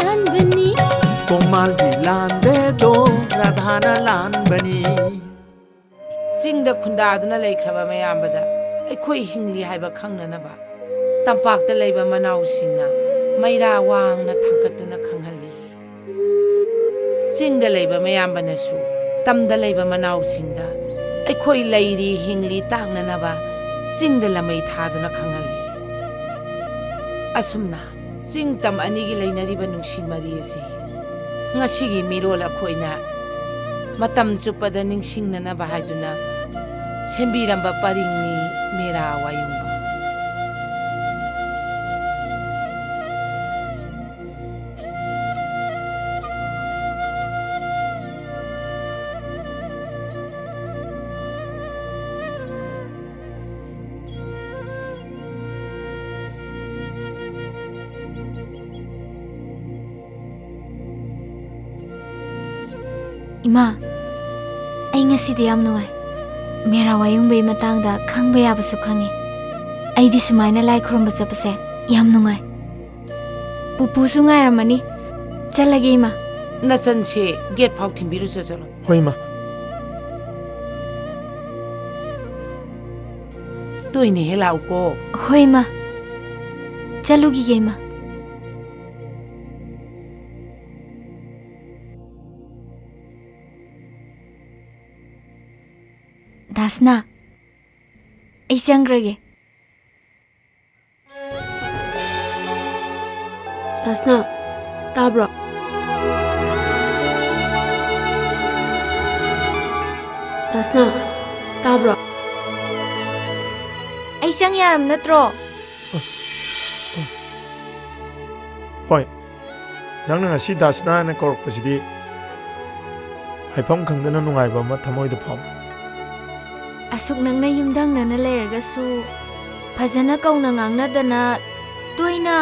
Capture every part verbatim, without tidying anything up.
ꯂꯥꯟꯕꯅꯤ꯫ ꯀꯣꯡꯃꯥꯜꯒꯤ ꯂꯥꯟꯗꯦꯗꯣ ꯔꯥꯙꯥꯅ ꯂꯥꯟꯕꯅꯤ꯫ ꯆꯤꯡꯗ ꯈꯨꯟꯗꯥꯗꯨꯅ ꯂꯩꯈ꯭ꯔꯕ ꯃꯌꯥꯝꯕꯗ ꯑꯩꯈꯣꯏ ꯍꯤꯡꯂꯤ ꯍꯥꯏꯕ ꯈꯪꯅꯅꯕ ꯇꯝꯄꯥꯛꯇ ꯂꯩꯕ ꯃꯅꯥꯎꯁꯤꯡꯅ ꯃꯩꯔꯥ ꯋꯥꯡꯅ ꯊꯥꯡꯒꯠꯇꯨꯅ ꯈꯪꯍꯜꯂꯤ꯫ ꯆꯤꯡꯗ ꯂꯩꯕ ꯃꯌꯥꯝꯕꯅꯁꯨ ꯇꯝꯗ ꯂꯩꯕ ꯃꯅꯥꯎꯁꯤꯡꯗ ꯑꯩꯈꯣꯏ ꯂꯩꯔꯤ ꯍꯤꯡꯂꯤ ꯇꯥꯛꯅꯅꯕ ꯆꯤꯡꯗ ꯂꯃꯩ ꯊꯥꯗꯨꯅ ꯈꯪꯍꯜꯂꯤ꯫ ꯑꯁꯨꯝꯅ ꯆꯤꯡ ꯇꯝ ꯑꯅꯤꯒꯤ ꯂꯩꯅꯔꯤꯕ ꯅꯨꯡꯁꯤ ꯃꯔꯤ ꯑꯁꯤ ꯉꯁꯤꯒꯤ ꯃꯤꯔꯣꯜ ꯑꯩꯈꯣꯏꯅ ꯃꯇꯝ ꯆꯨꯞꯄꯗ ꯅꯤꯡꯁꯤꯡꯅꯅꯕ ꯍꯥꯏꯗꯨꯅ ꯁꯦꯝꯕꯤꯔꯝꯕ ꯄꯔꯤꯡꯅꯤ ꯃꯦꯔꯥ ꯋꯥꯌꯨꯡꯕꯝ꯫ ꯏꯃꯥ, ꯑꯩ ꯉꯁꯤꯗꯤ ꯌꯥꯝ ꯅꯨꯡꯉꯥꯏ꯫ ꯃꯦꯔꯥ ꯋꯥꯌꯨꯡꯕꯩ ꯃꯇꯥꯡꯗ ꯈꯪꯕ ꯌꯥꯕꯁꯨ ꯈꯪꯉꯦ꯫ ꯑꯩꯗꯤ ꯁꯨꯃꯥꯏꯅ ꯂꯥꯏ ꯈꯨꯔꯨꯝꯕ ꯆꯠꯄꯁꯦ ꯌꯥꯝ ꯅꯨꯡꯉꯥꯏ꯫ ꯄꯨꯄꯨꯁꯨ ꯉꯥꯏꯔꯝꯃꯅꯤ꯫ ꯆꯠꯂꯒꯦ, ꯏꯃꯥ꯫ ꯅꯆꯟꯁꯦ ꯒꯦꯠ ꯐꯥꯎ ꯊꯤꯟꯕꯤꯔꯨꯆꯣ, ꯆꯠꯂꯣ꯫ ꯍꯣꯏ, ꯏꯃꯥ꯫ ꯇꯣꯏꯅ ꯍꯦꯛ ꯂꯥꯛꯎꯀꯣ꯫ ꯍꯣꯏ, ꯏꯃꯥ꯫ ꯆꯠꯂꯨꯈꯤꯒꯦ, ꯏꯃꯥ꯫ ꯗꯥꯁꯅꯥ, ꯑꯩ ꯆꯪꯈ꯭ꯔꯒꯦ꯫ ꯗꯥꯁꯅꯥ, ꯇꯥꯕ꯭ꯔꯣ? ꯗꯥꯁꯅꯥ, ꯇꯥꯕ꯭ꯔꯣ? ꯑꯩ ꯆꯪ ꯌꯥꯔꯝ ꯅꯠꯇ꯭ꯔꯣ? ꯍꯣꯏ꯫ ꯅꯪꯅ ꯉꯁꯤ ꯗꯥꯁꯅꯥ ꯍꯥꯏꯅ ꯀꯧꯔꯛꯄꯁꯤꯗꯤ ꯍꯥꯏꯐꯝ ꯈꯪꯗꯅ ꯅꯨꯡꯉꯥꯏꯕ ꯑꯃ ꯊꯃꯣꯏꯗ ꯐꯥꯎꯏ꯫ ꯑꯁꯨꯛ ꯅꯛꯅ ꯌꯨꯝꯊꯪꯅꯅ ꯂꯩꯔꯒꯁꯨ ꯐꯖꯅ ꯀꯧꯅ ꯉꯥꯡꯅꯗꯅ, ꯇꯣꯏꯅ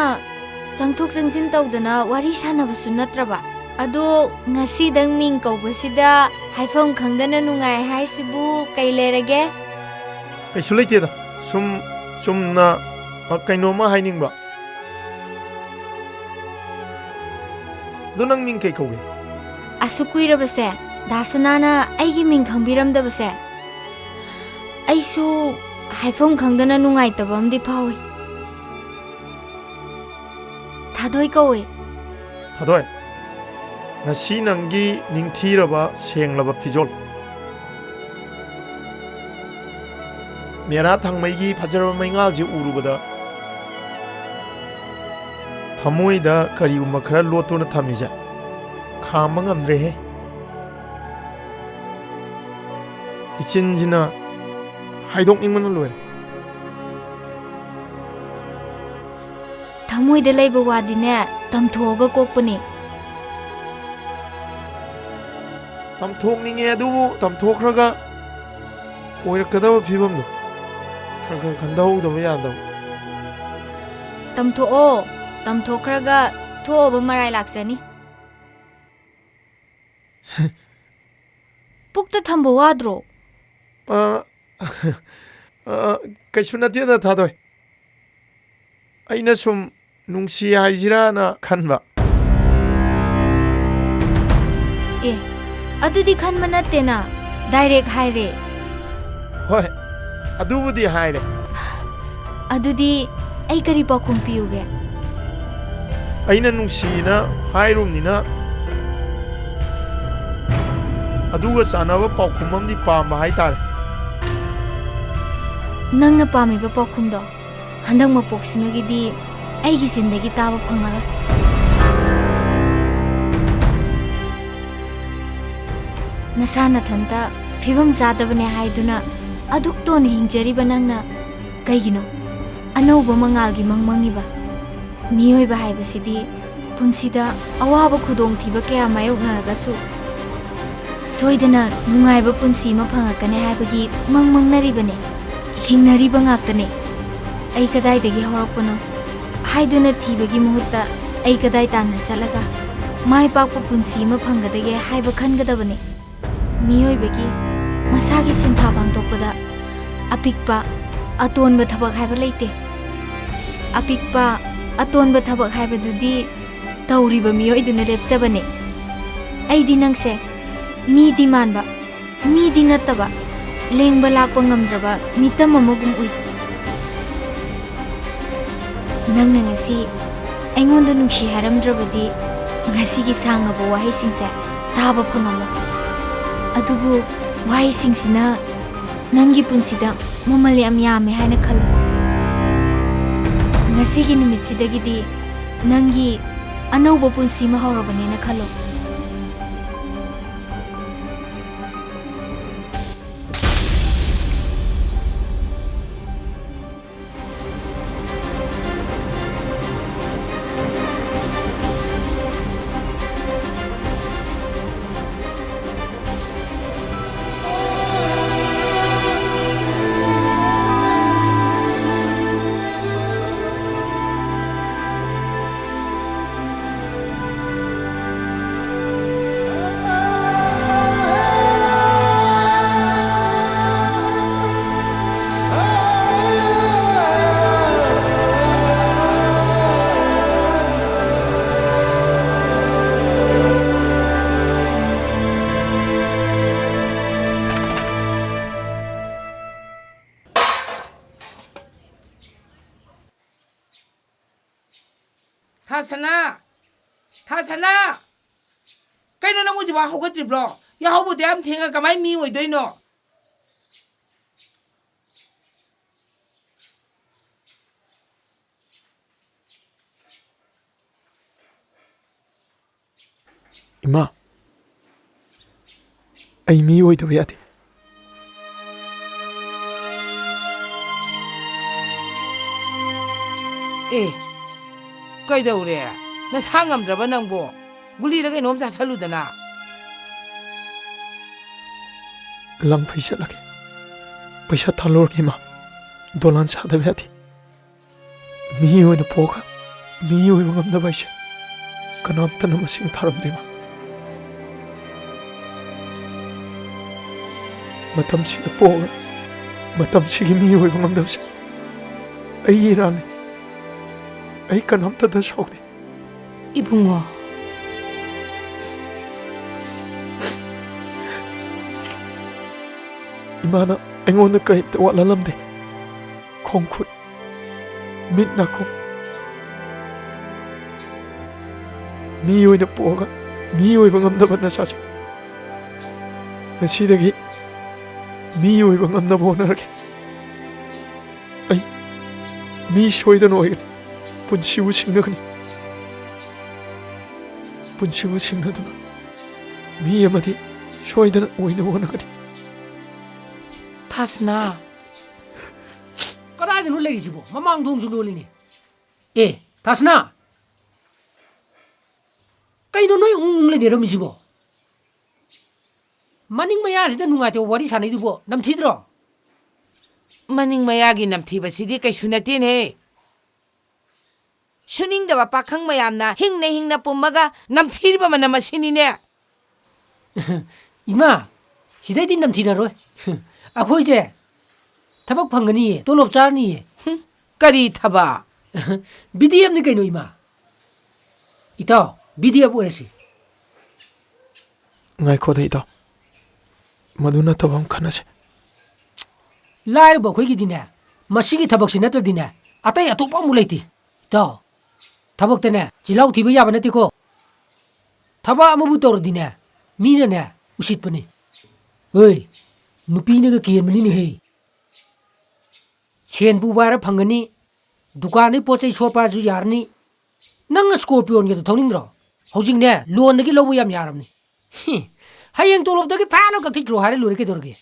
ꯆꯪꯊꯣꯛ ꯆꯪꯁꯤꯟ ꯇꯧꯗꯅ ꯋꯥꯔꯤ ꯁꯥꯟꯅꯕꯁꯨ ꯅꯠꯇ꯭ꯔꯕ꯫ ꯑꯗꯣ ꯉꯁꯤꯗꯪ ꯃꯤꯡ ꯀꯧꯕꯁꯤꯗ ꯍꯥꯏꯐꯝ ꯈꯪꯗꯅ ꯅꯨꯡꯉꯥꯏ ꯍꯥꯏꯁꯤꯕꯨ ꯀꯩ ꯂꯩꯔꯒꯦ? ꯀꯩꯁꯨ ꯂꯩꯇꯦꯗ, ꯁꯨꯝ ꯆꯨꯝꯅ, ꯑ, ꯀꯩꯅꯣꯝꯃ ꯍꯥꯏꯅꯤꯡꯕ꯫ ꯑꯗꯣ ꯅꯪ ꯃꯤꯡ ꯀꯩ ꯀꯧꯒꯦ? ꯑꯁꯨꯛ ꯀꯨꯏꯔꯕꯁꯦ, ꯗꯥ ꯁꯅꯥꯅ ꯑꯩꯒꯤ ꯃꯤꯡ ꯈꯪꯕꯤꯔꯝꯗꯕꯁꯦ, ꯑꯩꯁꯨ ꯍꯥꯏꯐꯝ ꯈꯪꯗꯅ ꯅꯨꯡꯉꯥꯏꯇꯕ ꯑꯃꯗꯤ ꯐꯥꯎꯏ꯫ ꯊꯥꯗꯣꯏ ꯀꯧꯏ꯫ ꯊꯥꯗꯣꯏ, ꯉꯁꯤ ꯅꯪꯒꯤ ꯅꯤꯡꯊꯤꯔꯕ ꯁꯦꯡꯂꯕ ꯐꯤꯖꯣꯜ꯫ ꯃꯦꯔꯥ ꯊꯥꯡꯃꯩꯒꯤ ꯐꯖꯔꯕ ꯃꯩꯉꯥꯜꯁꯦ ꯎꯔꯨꯕꯗ ꯊꯃꯣꯏꯗ ꯀꯔꯤꯒꯨꯝꯕ ꯈꯔ ꯂꯣꯠꯇꯨꯅ ꯊꯝꯃꯤꯁꯦ ꯈꯥꯝꯕ ꯉꯝꯗ꯭ꯔꯦꯍꯦ꯫ ꯏꯆꯤꯟꯁꯤꯅ ꯍꯥꯏꯗꯣꯛꯅꯤꯡꯕꯅ ꯂꯣꯏꯔꯦ꯫ ꯊꯃꯣꯏꯗ ꯂꯩꯕ ꯋꯥꯗꯤꯅꯦ, ꯇꯝꯊꯣꯛꯑꯒ ꯀꯣꯛꯄꯅꯦ꯫ ꯇꯝꯊꯣꯛꯅꯤꯡꯉꯦ, ꯑꯗꯨꯕꯨ ꯇꯝꯊꯣꯛꯈ꯭ꯔꯒ ꯑꯣꯏꯔꯛꯀꯗꯕ ꯐꯤꯕꯝꯗꯣ ꯈꯔ ꯈꯔ ꯈꯟꯊꯍꯧꯗꯕ ꯌꯥꯗꯕ꯫ ꯇꯝꯊꯣꯛꯑꯣ, ꯇꯝꯊꯣꯛꯈ꯭ꯔꯒ ꯊꯣꯛꯑꯕ ꯃꯔꯥꯏ ꯂꯥꯛꯆꯅꯤ꯫ ꯄꯨꯛꯇ ꯊꯝꯕ ꯋꯥꯗ꯭ꯔꯣ? ꯑ, ꯑ, ꯀꯩꯁꯨ ꯅꯠꯇꯦꯗ, ꯊꯥꯗꯣꯏ꯫ ꯑꯩꯅ ꯁꯨꯝ ꯅꯨꯡꯁꯤ ꯍꯥꯏꯁꯤꯔꯥꯅ ꯈꯟꯕ꯫ ꯑꯦ, ꯑꯗꯨꯗꯤ ꯈꯟꯕ ꯅꯠꯇꯦꯅ, direct ꯍꯥꯏꯔꯦ꯫ ꯍꯣꯏ, ꯑꯗꯨꯕꯨꯗꯤ ꯍꯥꯏꯔꯦ꯫ ꯑꯗꯨꯗꯤ ꯑꯩ ꯀꯔꯤ ꯄꯥꯎꯈꯨꯝ ꯄꯤꯌꯨꯒꯦ? ꯑꯩꯅ ꯅꯨꯡꯁꯤꯅ ꯍꯥꯏꯔꯨꯕꯅꯤꯅ, ꯑꯗꯨꯒ ꯆꯥꯟꯅꯕ ꯄꯥꯎꯈꯨꯝ ꯑꯃꯗꯤ ꯄꯥꯝꯕ ꯍꯥꯏꯇꯥꯔꯦ꯫ ꯅꯪꯅ ꯄꯥꯝꯃꯤꯕ ꯄꯥꯎꯈꯨꯝꯗꯣ ꯍꯟꯗꯛ ꯃꯄꯣꯛꯁꯤꯃꯒꯤꯗꯤ ꯑꯩꯒꯤ ꯆꯤꯟꯗꯒꯤ ꯇꯥꯕ ꯐꯪꯉꯔꯣꯏ꯫ ꯅꯁꯥ ꯅꯊꯟꯇ ꯐꯤꯕꯝ ꯆꯥꯗꯕꯅꯦ ꯍꯥꯏꯗꯨꯅ ꯑꯗꯨꯛ ꯇꯣꯟꯅ ꯍꯤꯡꯖꯔꯤꯕ ꯅꯪꯅ ꯀꯩꯒꯤꯅꯣ ꯑꯅꯧꯕ ꯃꯉꯥꯜꯒꯤ ꯃꯪ ꯃꯪꯉꯤꯕ? ꯃꯤꯑꯣꯏꯕ ꯍꯥꯏꯕꯁꯤꯗꯤ ꯄꯨꯟꯁꯤꯗ ꯑꯋꯥꯕ ꯈꯨꯗꯣꯡꯊꯤꯕ ꯀꯌꯥ ꯃꯥꯌꯣꯛꯅꯔꯒꯁꯨ ꯁꯣꯏꯗꯅ ꯅꯨꯡꯉꯥꯏꯕ ꯄꯨꯟꯁꯤ ꯑꯃ ꯐꯪꯉꯛꯀꯅꯤ ꯍꯥꯏꯕꯒꯤ ꯃꯪ ꯃꯪꯅꯔꯤꯕꯅꯦ, ꯍꯤꯡꯅꯔꯤꯕ ꯉꯥꯛꯇꯅꯦ꯫ ꯑꯩ ꯀꯗꯥꯏꯗꯒꯤ ꯍꯧꯔꯛꯄꯅꯣ ꯍꯥꯏꯗꯨꯅ ꯊꯤꯕꯒꯤ ꯃꯍꯨꯠꯇ ꯑꯩ ꯀꯗꯥꯏ ꯇꯥꯟꯅ ꯆꯠꯂꯒ ꯃꯥꯏ ꯄꯥꯛꯄ ꯄꯨꯟꯁꯤ ꯑꯃ ꯐꯪꯒꯗꯒꯦ ꯍꯥꯏꯕ ꯈꯟꯒꯗꯕꯅꯦ꯫ ꯃꯤꯑꯣꯏꯕꯒꯤ ꯃꯁꯥꯒꯤ ꯁꯤꯟꯊꯥ ꯄꯥꯡꯊꯣꯛꯄꯗ ꯑꯄꯤꯛꯄ, ꯑꯇꯣꯟꯕ ꯊꯕꯛ ꯍꯥꯏꯕ ꯂꯩꯇꯦ꯫ ꯑꯄꯤꯛꯄ, ꯑꯇꯣꯟꯕ ꯊꯕꯛ ꯍꯥꯏꯕꯗꯨꯗꯤ ꯇꯧꯔꯤꯕ ꯃꯤꯑꯣꯏꯗꯨꯅ ꯂꯦꯞꯆꯕꯅꯦ꯫ ꯑꯩꯗꯤ ꯅꯪꯁꯦ ꯃꯤꯗꯤ ꯃꯥꯟꯕ, ꯃꯤꯗꯤ ꯅꯠꯇꯕ, ꯂꯦꯡꯕ ꯂꯥꯛꯄ ꯉꯝꯗ꯭ꯔꯕ ꯃꯤꯇꯝ ꯑꯃꯒꯨꯝ ꯎꯏ꯫ ꯅꯪꯅ ꯉꯁꯤ ꯑꯩꯉꯣꯟꯗ ꯅꯨꯡꯁꯤ ꯍꯥꯏꯔꯝꯗ꯭ꯔꯕꯗꯤ ꯉꯁꯤꯒꯤ ꯁꯥꯡꯉꯕ ꯋꯥꯍꯩꯁꯤꯡꯁꯦ ꯇꯥꯕ ꯐꯪꯉꯝꯃꯣꯏ꯫ ꯑꯗꯨꯕꯨ ꯋꯥꯍꯩꯁꯤꯡꯁꯤꯅ ꯅꯪꯒꯤ ꯄꯨꯟꯁꯤꯗ ꯃꯃꯜ ꯌꯥꯝ ꯌꯥꯝꯃꯦ ꯍꯥꯏꯅ ꯈꯜꯂꯨ꯫ ꯉꯁꯤꯒꯤ ꯅꯨꯃꯤꯠꯁꯤꯗꯒꯤꯗꯤ ꯅꯪꯒꯤ ꯑꯅꯧꯕ ꯄꯨꯟꯁꯤ ꯑꯃ ꯍꯧꯔꯕꯅꯦꯅ ꯈꯜꯂꯨ꯫ ꯊꯥꯁꯅꯥ! ꯊꯥꯁꯅꯥ! ꯀꯩꯅꯣ, ꯅꯪ ꯍꯧꯖꯤꯛꯐꯥꯎ ꯍꯧꯒꯠꯇ꯭ꯔꯤꯕ꯭ꯔꯣ? ꯌꯥꯍꯧꯕꯨꯗꯤ ꯌꯥꯝ ꯊꯦꯡꯉ ꯀꯃꯥꯏ ꯃꯤ ꯑꯣꯏꯗꯣꯏꯅꯣ? ꯏꯃꯥ, ꯑꯩ ꯃꯤ ꯑꯣꯏꯗꯕ ꯌꯥꯗꯦ꯫ ꯑꯦ, ꯀꯩꯗꯧꯔꯦ? ꯅꯁꯥ ꯉꯝꯗ꯭ꯔꯕ ꯅꯪꯕꯣ? ꯒꯨꯂꯤꯔ ꯀꯩꯅꯣꯝ ꯆꯥꯁꯜꯂꯨꯗꯅ꯫ ꯂꯝꯐꯩ ꯆꯠꯂꯒꯦ꯫ ꯄꯩꯁꯥ ꯊꯥꯂꯨꯔꯒꯦ, ꯏꯃꯥ꯫ ꯗꯣꯂꯥꯟ ꯁꯥꯗꯕ ꯌꯥꯗꯦ꯫ ꯃꯤ ꯑꯣꯏꯅ ꯄꯣꯛꯑꯒ ꯃꯤ ꯑꯣꯏꯕ ꯉꯝꯗꯕ ꯍꯥꯏꯁꯦ ꯀꯅꯥꯝꯇꯅ ꯃꯁꯤꯡ ꯊꯥꯔꯝꯗꯦ, ꯏꯃꯥ꯫ ꯃꯇꯝꯁꯤꯗ ꯄꯣꯛꯑꯒ ꯃꯇꯝꯁꯤꯒꯤ ꯃꯤ ꯑꯣꯏꯕ ꯉꯝꯗꯕꯁꯦ ꯑꯩꯒꯤ ꯏꯔꯥꯜꯅꯤ꯫ ꯑꯩ ꯀꯅꯥꯝꯇꯗ ꯁꯥꯎꯗꯦ꯫ ꯏꯕꯨꯡꯉꯣ꯫ ꯏꯃꯥꯅ ꯑꯩꯉꯣꯟꯗ ꯀꯔꯤꯝꯇ ꯋꯥꯠꯍꯜꯂꯝꯗꯦ꯫ ꯈꯣꯡ ꯈꯨꯠ, ꯃꯤꯠ ꯅꯥꯀꯣꯡ꯫ ꯃꯤ ꯑꯣꯏꯅ ꯄꯣꯛꯑꯒ ꯃꯤ ꯑꯣꯏꯕ ꯉꯝꯗꯕ ꯅꯁꯥꯁꯦ꯫ ꯉꯁꯤꯗꯒꯤ ꯃꯤ ꯑꯣꯏꯕ ꯉꯝꯅꯕ ꯍꯣꯠꯅꯔꯒꯦ꯫ ꯑꯩ ꯃꯤ ꯁꯣꯏꯗꯅ ꯑꯣꯏꯒꯅꯤ꯫ ꯄꯨꯟꯁꯤꯕꯨ ꯁꯤꯡꯅꯒꯅꯤ꯫ ꯄꯨꯟꯁꯤꯕꯨ ꯁꯤꯡꯅꯗꯨꯅ ꯃꯤ ꯑꯃꯗꯤ ꯁꯣꯏꯗꯅ ꯑꯣꯏꯅꯕ ꯍꯣꯠꯅꯒꯅꯤ꯫ ꯊꯥꯁꯅꯥ꯫ ꯀꯗꯥꯏꯗꯅꯣ ꯂꯩꯔꯤꯁꯤꯕꯣ? ꯃꯃꯥꯡ ꯊꯣꯡꯁꯨ ꯂꯣꯜꯂꯤꯅꯦ꯫ ꯑꯦ, ꯊꯥꯁꯅꯥ꯫ ꯀꯩꯅꯣ ꯅꯣꯏ ꯎꯪ ꯎꯪ ꯂꯩꯅꯔꯝꯃꯤꯁꯤꯕꯣ? ꯃꯅꯤꯡ ꯃꯌꯥꯁꯤꯗ ꯅꯨꯡꯉꯥꯏꯇꯕ ꯋꯥꯔꯤ ꯁꯥꯟꯅꯩꯗꯨꯕꯣ ꯅꯝꯊꯤꯗ꯭ꯔꯣ? ꯃꯅꯤꯡ ꯃꯌꯥꯒꯤ ꯅꯝꯊꯤꯕꯁꯤꯗꯤ ꯀꯩꯁꯨ ꯅꯠꯇꯦꯅꯦ꯫ ꯁꯨꯅꯤꯡꯗꯕ ꯄꯥꯈꯪ ꯃꯌꯥꯝꯅ ꯍꯤꯡꯅ ꯍꯤꯡꯅ ꯄꯨꯝꯃꯒ ꯅꯝꯊꯤꯔꯤꯕ ꯃꯅꯝ ꯑꯁꯤꯅꯤꯅꯦ꯫ ꯏꯃꯥ, ꯁꯤꯗꯩꯗꯤ ꯅꯝꯊꯤꯔꯔꯣꯏ꯫ ꯑꯩꯈꯣꯏꯁꯦ ꯊꯕꯛ ꯐꯪꯒꯅꯤꯌꯦ, ꯇꯣꯂꯣꯞ ꯆꯥꯔꯅꯤꯌꯦ꯫ ꯍꯨꯝ, ꯀꯔꯤ ꯊꯕꯛ? ꯕꯤ ꯗꯤ ꯑꯦꯐꯅꯤ ꯀꯩꯅꯣ, ꯏꯃꯥ꯫ ꯏꯇꯥꯎ, ꯕꯤ ꯗꯤ ꯑꯦꯐ ꯑꯣꯏꯔꯁꯤ꯫ ꯉꯥꯏꯈꯣꯗ, ꯏꯇꯥꯎ꯫ ꯃꯗꯨ ꯅꯠꯇꯕ ꯑꯃ ꯈꯟꯅꯁꯦ꯫ ꯂꯥꯏꯔꯕ ꯑꯩꯈꯣꯏꯒꯤꯗꯤꯅꯦ, ꯃꯁꯤꯒꯤ ꯊꯕꯛꯁꯤ ꯅꯠꯇ꯭ꯔꯗꯤꯅꯦ, ꯑꯇꯩ ꯑꯇꯣꯞꯄ ꯑꯃꯨꯛ ꯂꯩꯇꯦ꯫ ꯏꯇꯥꯎ, ꯊꯕꯛꯇꯅꯦ ꯆꯤꯜꯍꯥꯎ ꯊꯤꯕ ꯌꯥꯕ ꯅꯠꯇꯦꯀꯣ꯫ ꯊꯕꯛ ꯑꯃꯕꯨ ꯇꯧꯔꯗꯤꯅꯦ, ꯃꯤꯅꯅꯦ ꯎꯁꯤꯠꯄꯅꯤ꯫ ꯍꯣꯏ, ꯅꯨꯄꯤꯅꯒ ꯀꯦꯟꯕꯅꯤꯅꯦꯍꯦ꯫ ꯁꯦꯟ ꯄꯨꯕ ꯍꯥꯏꯔ ꯐꯪꯒꯅꯤ, ꯗꯨꯀꯥꯟꯗꯩ ꯄꯣꯠ ꯆꯩ ꯁꯣꯠꯄ ꯍꯥꯏꯔꯁꯨ ꯌꯥꯔꯅꯤ꯫ ꯅꯪ ꯁ꯭ꯀꯣꯔꯄꯤꯌꯣꯟꯒꯗꯣ ꯊꯧꯅꯤꯡꯗ꯭ꯔꯣ? ꯍꯧꯖꯤꯛꯅꯦ, ꯂꯣꯟꯗꯒꯤ ꯂꯧꯕ ꯌꯥꯝ ꯌꯥꯔꯕꯅꯤ꯫ ꯍꯤ, ꯍꯌꯦꯡ ꯇꯣꯂꯣꯞꯇꯒꯤ ꯐꯠ ꯂꯥꯎ ꯀꯛꯊꯠꯈ꯭ꯔꯣ ꯍꯥꯏꯔ ꯂꯣꯏꯔꯦ, ꯀꯩꯗꯧꯔꯒꯦ?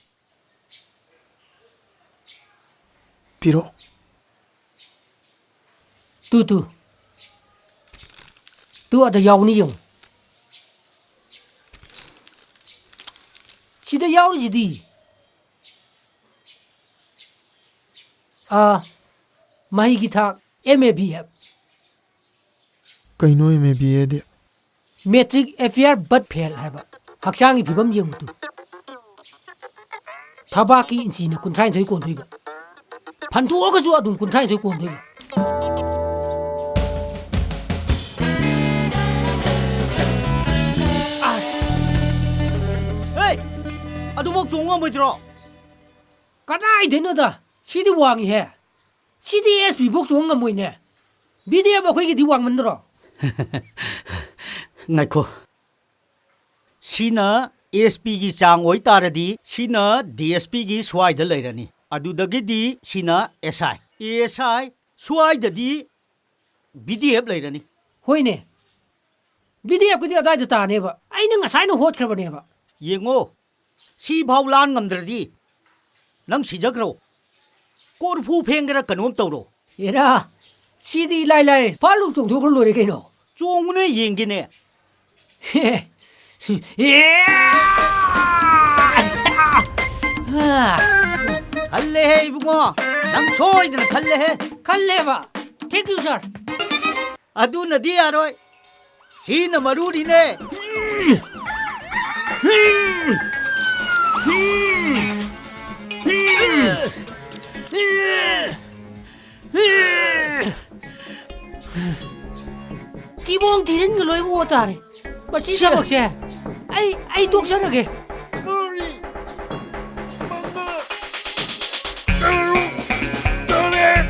ꯄꯤꯔꯛꯑꯣ꯫ Two, two. ꯇꯨ, ꯑꯗ ꯌꯥꯎꯅꯤ ꯌꯦꯡꯉꯨ꯫ ꯁꯤꯗ ꯌꯥꯎꯔꯤꯁꯤꯗꯤ꯫ ꯑꯥ, ꯃꯍꯩꯒꯤ ꯊꯥꯛ ꯑꯦꯝ ꯑꯦ ꯕꯤ ꯑꯦꯐ꯫ ꯀꯩꯅꯣ ꯑꯦꯝ ꯑꯦ ꯕꯤ ꯑꯦꯗꯤ? Matric appear but fail ꯍꯥꯏꯕ꯫ ꯍꯛꯆꯥꯡꯒꯤ ꯐꯤꯕꯝ ꯌꯦꯡꯉꯨ ꯇꯨ꯫ ꯊꯕꯥꯛꯀꯤ ꯏꯟꯆꯤꯅ ꯀꯨꯟꯊ꯭ꯔꯥꯅꯤꯊꯣꯏ ꯀꯣꯟꯗꯣꯏꯕ꯫ ꯐꯟꯗꯣꯛꯑꯒꯁꯨ ꯑꯗꯨꯝ ꯀꯨꯟꯊ꯭ꯔꯥꯅꯤꯊꯣꯏ ꯀꯣꯟꯗꯣꯏꯕ꯫ ꯆꯣꯡ ꯉꯝꯃꯣꯏꯗ꯭ꯔꯣ? ꯀꯗꯥꯏꯗꯩꯅꯣꯗ? ꯁꯤꯗꯤ ꯋꯥꯡꯉꯤꯍꯦ꯫ ꯁꯤꯗꯤ ꯑꯦꯁ ꯄꯤ ꯐꯥꯎ ꯆꯣꯡ ꯉꯝꯃꯣꯏꯅꯦ꯫ ꯕꯤ ꯗꯤ ꯑꯦꯐ ꯑꯩꯈꯣꯏꯒꯤꯗꯤ ꯋꯥꯡꯃꯟꯗ꯭ꯔꯣ? ꯉꯥꯏꯈꯣ꯫ ꯁꯤꯅ ꯑꯦꯁ ꯄꯤꯒꯤ ꯆꯥꯡ ꯑꯣꯏꯇꯥꯔꯗꯤ, ꯁꯤꯅ ꯗꯤ ꯑꯦꯁ ꯄꯤꯒꯤ ꯁ꯭ꯋꯥꯏꯗ ꯂꯩꯔꯅꯤ꯫ ꯑꯗꯨꯗꯒꯤꯗꯤ ꯁꯤꯅ ꯑꯦꯁ ꯑꯥꯏ꯫ ꯑꯦꯁ ꯑꯥꯏ ꯁ꯭ꯋꯥꯏꯗꯗꯤ ꯕꯤ ꯗꯤ ꯑꯦꯐ ꯂꯩꯔꯅꯤ꯫ ꯍꯣꯏꯅꯦ꯫ ꯕꯤ ꯗꯤ ꯑꯦꯐꯀꯤꯗꯤ ꯑꯗꯥꯏꯗ ꯇꯥꯅꯦꯕ꯫ ꯑꯩꯅ ꯉꯁꯥꯏꯅ ꯍꯣꯠꯈ꯭ꯔꯕꯅꯦꯕ꯫ ꯌꯦꯡꯉꯣ, ꯁꯤꯐꯥꯎ ꯂꯥꯟ ꯉꯝꯗ꯭ꯔꯗꯤ ꯅꯪ ꯁꯤꯖꯈ꯭ꯔꯣ꯫ ꯀꯣꯔꯐꯨ ꯐꯦꯡꯒꯦꯔꯥ ꯀꯩꯅꯣꯝ ꯇꯧꯔꯣ꯫ ꯑꯦꯔꯥ, ꯁꯤꯗꯤ ꯏꯂꯥꯏ ꯂꯥꯏ꯫ ꯐꯥꯂꯨ ꯆꯣꯡꯊꯣꯛꯈ꯭ꯔ ꯂꯣꯏꯔꯦ ꯀꯩꯅꯣ꯫ ꯆꯣꯡꯉꯨꯅꯦ ꯌꯦꯡꯒꯦꯅꯦ꯫ ꯈꯜꯂꯦꯍꯦ ꯏꯕꯨꯡꯉꯣ, ꯅꯪ ꯁꯣꯏꯗꯅ ꯈꯜꯂꯦꯍꯦ꯫ ꯈꯜꯂꯦꯕ꯫ Thank you, sir꯫ ꯑꯗꯨꯅꯗꯤ ꯌꯥꯔꯣꯏ꯫ ꯁꯤꯅ ꯃꯔꯨꯅꯤꯅꯦ꯫ ꯊꯤꯕꯣꯡ ꯊꯤꯔꯤꯟꯒ ꯂꯣꯏꯕ ꯑꯣ ꯇꯥꯔꯦ꯫ ꯃꯁꯤ ꯁꯤ ꯊꯕꯛꯁꯦ ꯑꯩ, ꯑꯩ ꯇꯣꯛꯆꯔꯒꯦ꯫ ꯃꯔꯤ, ꯃꯉꯥ, ꯇꯔꯨꯛ, ꯇꯔꯦꯠ,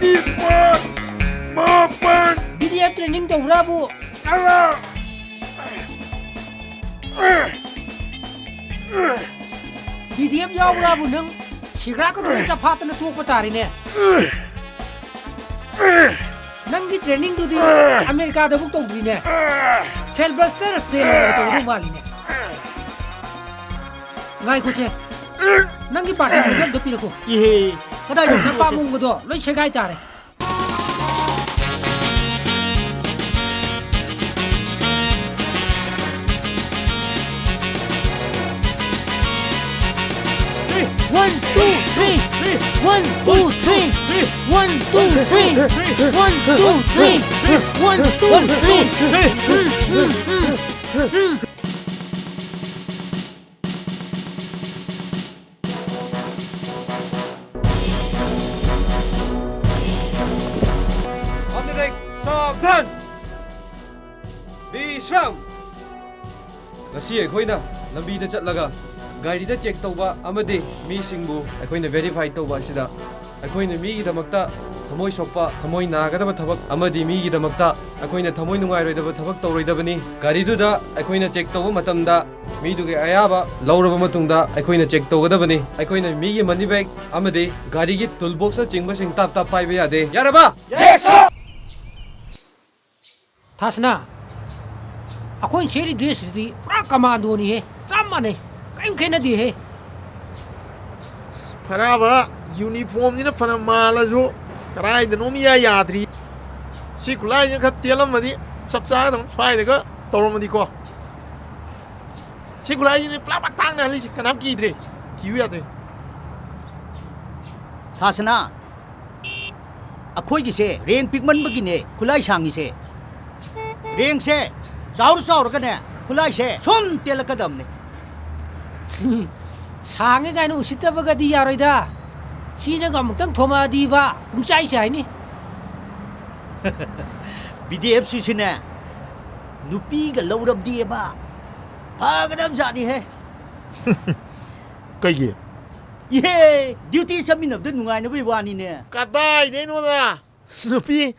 ꯅꯤꯄꯥꯜ, ꯃꯥꯄꯜ꯫ B D F training ꯇꯧꯕ꯭ꯔꯥꯕꯨ? ꯇꯔꯥ꯫ ꯕꯤ ꯗꯤ ꯑꯦꯐ ꯌꯥꯎꯕ꯭ꯔꯥꯕꯨ ꯅꯪ ꯁꯤꯒ꯭ꯔꯥ ꯀꯗꯧꯔꯦ ꯆꯐꯥꯠꯇꯅ ꯇꯣꯛꯄ ꯇꯥꯔꯦꯅꯦ꯫ ꯅꯪꯒꯤ trainingꯗꯨꯗꯤ ꯑꯃꯦꯔꯤꯀꯥꯗꯕꯨ ꯇꯧꯗ꯭ꯔꯤꯅꯦ꯫ ꯁꯦꯜꯕꯁꯇꯔ ꯁ꯭ꯇꯦꯂꯣꯟꯒ ꯇꯧꯒꯗꯧ ꯃꯥꯜꯂꯤꯅꯦ꯫ ꯉꯥꯏꯈꯣꯁꯦ꯫ ꯅꯪꯒꯤ party ꯐꯤꯕꯝꯗꯣ ꯄꯤꯔꯛꯈꯣ꯫ ꯏꯍꯦ, ꯀꯗꯥꯏꯗ ꯅꯄꯥ ꯄꯤꯔꯛꯑꯣꯁꯦ? ꯃꯣꯡꯒꯗꯣ ꯂꯣꯏ ꯁꯦꯒꯥꯏ ꯇꯥꯔꯦ꯫ One, two, three. One, two, three. One, two, three. One, two, three. One, two, three. सावधान! विश्राम! ꯉꯁꯤ ꯑꯩꯈꯣꯏꯅ ꯂꯝꯕꯤꯗ ꯆꯠꯂꯒ ꯒꯥꯔꯤꯗ ꯆꯦꯛ ꯇꯧꯕ ꯑꯃꯗꯤ ꯃꯤꯁꯤꯡꯕꯨ ꯑꯩꯈꯣꯏꯅ ꯚꯦꯔꯤꯐꯥꯏ ꯇꯧꯕ ꯑꯁꯤꯗ ꯑꯩꯈꯣꯏꯅ ꯃꯤꯒꯤꯗꯃꯛꯇ ꯊꯃꯣꯏ ꯁꯣꯛꯄ, ꯊꯃꯣꯏ ꯅꯥꯒꯗꯕ ꯊꯕꯛ ꯑꯃꯗꯤ ꯃꯤꯒꯤꯗꯃꯛꯇ ꯑꯩꯈꯣꯏꯅ ꯊꯃꯣꯏ ꯅꯨꯡꯉꯥꯏꯔꯣꯏꯗꯕ ꯊꯕꯛ ꯇꯧꯔꯣꯏꯗꯕꯅꯤ꯫ ꯒꯥꯔꯤꯗꯨꯗ ꯑꯩꯈꯣꯏꯅ ꯆꯦꯛ ꯇꯧꯕ ꯃꯇꯝꯗ ꯃꯤꯗꯨꯒꯤ ꯑꯌꯥꯕ ꯂꯧꯔꯕ ꯃꯇꯨꯡꯗ ꯑꯩꯈꯣꯏꯅ ꯆꯦꯛ ꯇꯧꯒꯗꯕꯅꯤ꯫ ꯑꯩꯈꯣꯏꯅ ꯃꯤꯒꯤ ꯃꯅꯤ ꯕꯦꯒ ꯑꯃꯗꯤ ꯒꯥꯔꯤꯒꯤ ꯇꯨꯜ ꯕꯣꯛꯁꯅꯆꯤꯡꯕꯁꯤꯡ ꯇꯥꯞ ꯇꯥꯞ ꯄꯥꯏꯕ ꯌꯥꯗꯦ꯫ ꯌꯥꯔꯕ? ꯊꯥꯁꯅꯥ, ꯑꯩꯈꯣꯏꯅ ꯁꯦꯠꯂꯤ ꯗ꯭ꯔꯦꯁꯁꯤꯗꯤ ꯄꯨꯔꯥ ꯀꯃꯥꯟꯗꯣꯅꯤꯍꯦ, ꯆꯞ ꯃꯥꯟꯅꯩ, ꯀꯔꯤꯝ ꯈꯦꯠꯅꯗꯦꯍꯦ꯫ ꯐꯔꯥꯕ, ꯌꯨꯅꯤꯐꯣꯔꯝꯁꯤꯅ ꯐꯅ ꯃꯥꯜꯂꯁꯨ ꯀꯗꯥꯏꯗꯅꯣꯝ ꯏꯌꯥ ꯌꯥꯗ꯭ꯔꯤ꯫ ꯁꯤ ꯈꯨꯠꯂꯥꯏꯁꯤꯅ ꯈꯔ ꯇꯦꯜꯂꯝꯃꯗꯤ ꯆꯞ ꯆꯥꯒꯗꯕ, ꯁ꯭ꯋꯥꯏꯗꯒ ꯇꯧꯔꯝꯃꯗꯤꯀꯣ꯫ ꯁꯤ ꯈꯨꯠꯂꯥꯏꯁꯤꯅ ꯄꯨꯂꯞ ꯃꯇꯥꯡꯅ ꯍꯜꯂꯤꯁꯤ, ꯀꯅꯥꯝ ꯀꯤꯗ꯭ꯔꯦ, ꯀꯤꯌꯨ ꯌꯥꯗ꯭ꯔꯦ꯫ ꯊꯥꯁꯅꯥ, ꯑꯩꯈꯣꯏꯒꯤꯁꯦ ꯔꯦꯡ ꯄꯤꯛꯃꯟꯕꯒꯤꯅꯦ ꯈꯨꯠꯂꯥꯏ ꯁꯥꯡꯉꯤꯁꯦ꯫ ꯔꯦꯡꯁꯦ ꯆꯥꯎꯔ ꯆꯥꯎꯔꯒꯅꯦ ꯈꯨꯠꯂꯥꯏꯁꯦ ꯁꯨꯝ ꯇꯦꯜꯂꯛꯀꯗꯕꯅꯦ꯫ ꯁꯥꯡꯉꯦ ꯀꯥꯏꯅ ꯎꯁꯤꯠꯇꯕꯒꯗꯤ ꯌꯥꯔꯣꯏꯗ꯫ ꯁꯤꯅꯒ ꯑꯃꯨꯛꯇꯪ ꯊꯣꯝꯃꯛꯑꯗꯤꯕ ꯄꯨꯡꯆꯥꯏ ꯆꯥꯏꯅꯤ꯫ ꯕꯤ ꯗꯤ ꯑꯦꯐ ꯁꯤꯁꯨꯅꯦ ꯅꯨꯄꯤꯒ ꯂꯧꯔꯕꯗꯤꯕ ꯐꯒꯗꯕ ꯖꯥꯠꯅꯤꯍꯦ꯫ ꯀꯩꯒꯤ? ꯏꯍꯦ, ꯗ꯭ꯌꯨꯇꯤ ꯆꯠꯃꯤꯟꯅꯕꯗ ꯅꯨꯡꯉꯥꯏꯅꯕꯒꯤ ꯋꯥꯅꯤꯅꯦ꯫ ꯀꯗꯥꯏꯗꯩꯅꯣꯗ? ꯅꯨꯄꯤ,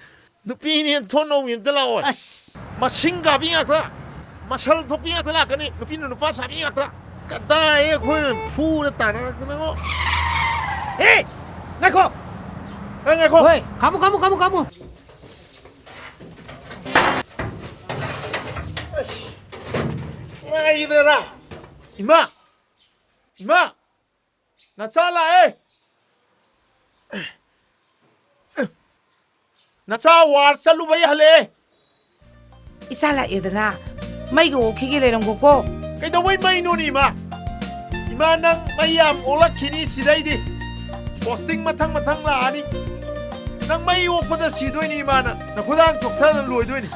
ꯅꯨꯄꯤꯅꯦ ꯊꯣꯟ ꯅꯧꯕꯤ ꯑꯝꯇ ꯂꯥꯛꯑꯣ꯫ ꯑꯁ! ꯃꯁꯤꯡ ꯀꯥꯕꯤ ꯉꯥꯛꯇ, ꯃꯁꯜ ꯊꯣꯛꯄꯤ ꯉꯥꯛꯇ ꯂꯥꯛꯀꯅꯤ꯫ ꯅꯨꯄꯤꯅ ꯅꯨꯄꯥ ꯁꯥꯕꯤ ꯉꯥꯛꯇ꯫ ꯀꯗꯥꯏ ꯑꯩꯈꯣꯏ ꯐꯨꯔ ꯇꯥꯟꯅꯔꯛꯇꯅꯉꯣ꯫ ꯑꯦ! ꯉꯥꯏꯈꯣ! ꯑꯦ, ꯉꯥꯏꯈꯣ! ꯍꯣꯏ, ꯈꯥꯝꯃꯨ, ꯈꯥꯝꯃꯨ, ꯈꯥꯝꯃꯨ, ꯈꯥꯝꯃꯨ꯫ ꯉꯥꯏꯈꯤꯗ꯭ꯔꯦꯗ꯫ ꯏꯃꯥ! ꯏꯃꯥ! ꯅꯆꯥ ꯂꯥꯛꯑꯦ! ꯅꯆꯥ ꯋꯥꯔ ꯆꯠꯂꯨꯕꯩ ꯍꯜꯂꯛꯑꯦ! ꯏꯆꯥ ꯂꯥꯛꯑꯦꯗꯅ, ꯃꯩꯒ ꯑꯣꯛꯈꯤꯒꯦ ꯂꯩꯔꯝꯒꯣꯀꯣ꯫ ꯀꯩꯗꯧꯕꯩ ꯃꯩꯅꯣꯅꯦ, ꯏꯃꯥ? ꯏꯃꯥ, ꯅꯪ ꯃꯩ ꯌꯥꯝ ꯑꯣꯛꯂꯛꯈꯤꯅꯤ ꯁꯤꯗꯩꯗꯤ꯫ ꯄꯣꯁꯇꯤꯡ ꯃꯊꯪ ꯃꯊꯪ ꯂꯥꯛꯑꯅꯤ꯫ ꯅꯪ ꯃꯩ ꯑꯣꯛꯄꯗ ꯁꯤꯗꯣꯏꯅꯤ, ꯏꯃꯥ, ꯅꯪ꯫ ꯅꯈꯨꯗꯥꯡ ꯆꯣꯛꯊꯅ ꯂꯣꯏꯗꯣꯏꯅꯤ꯫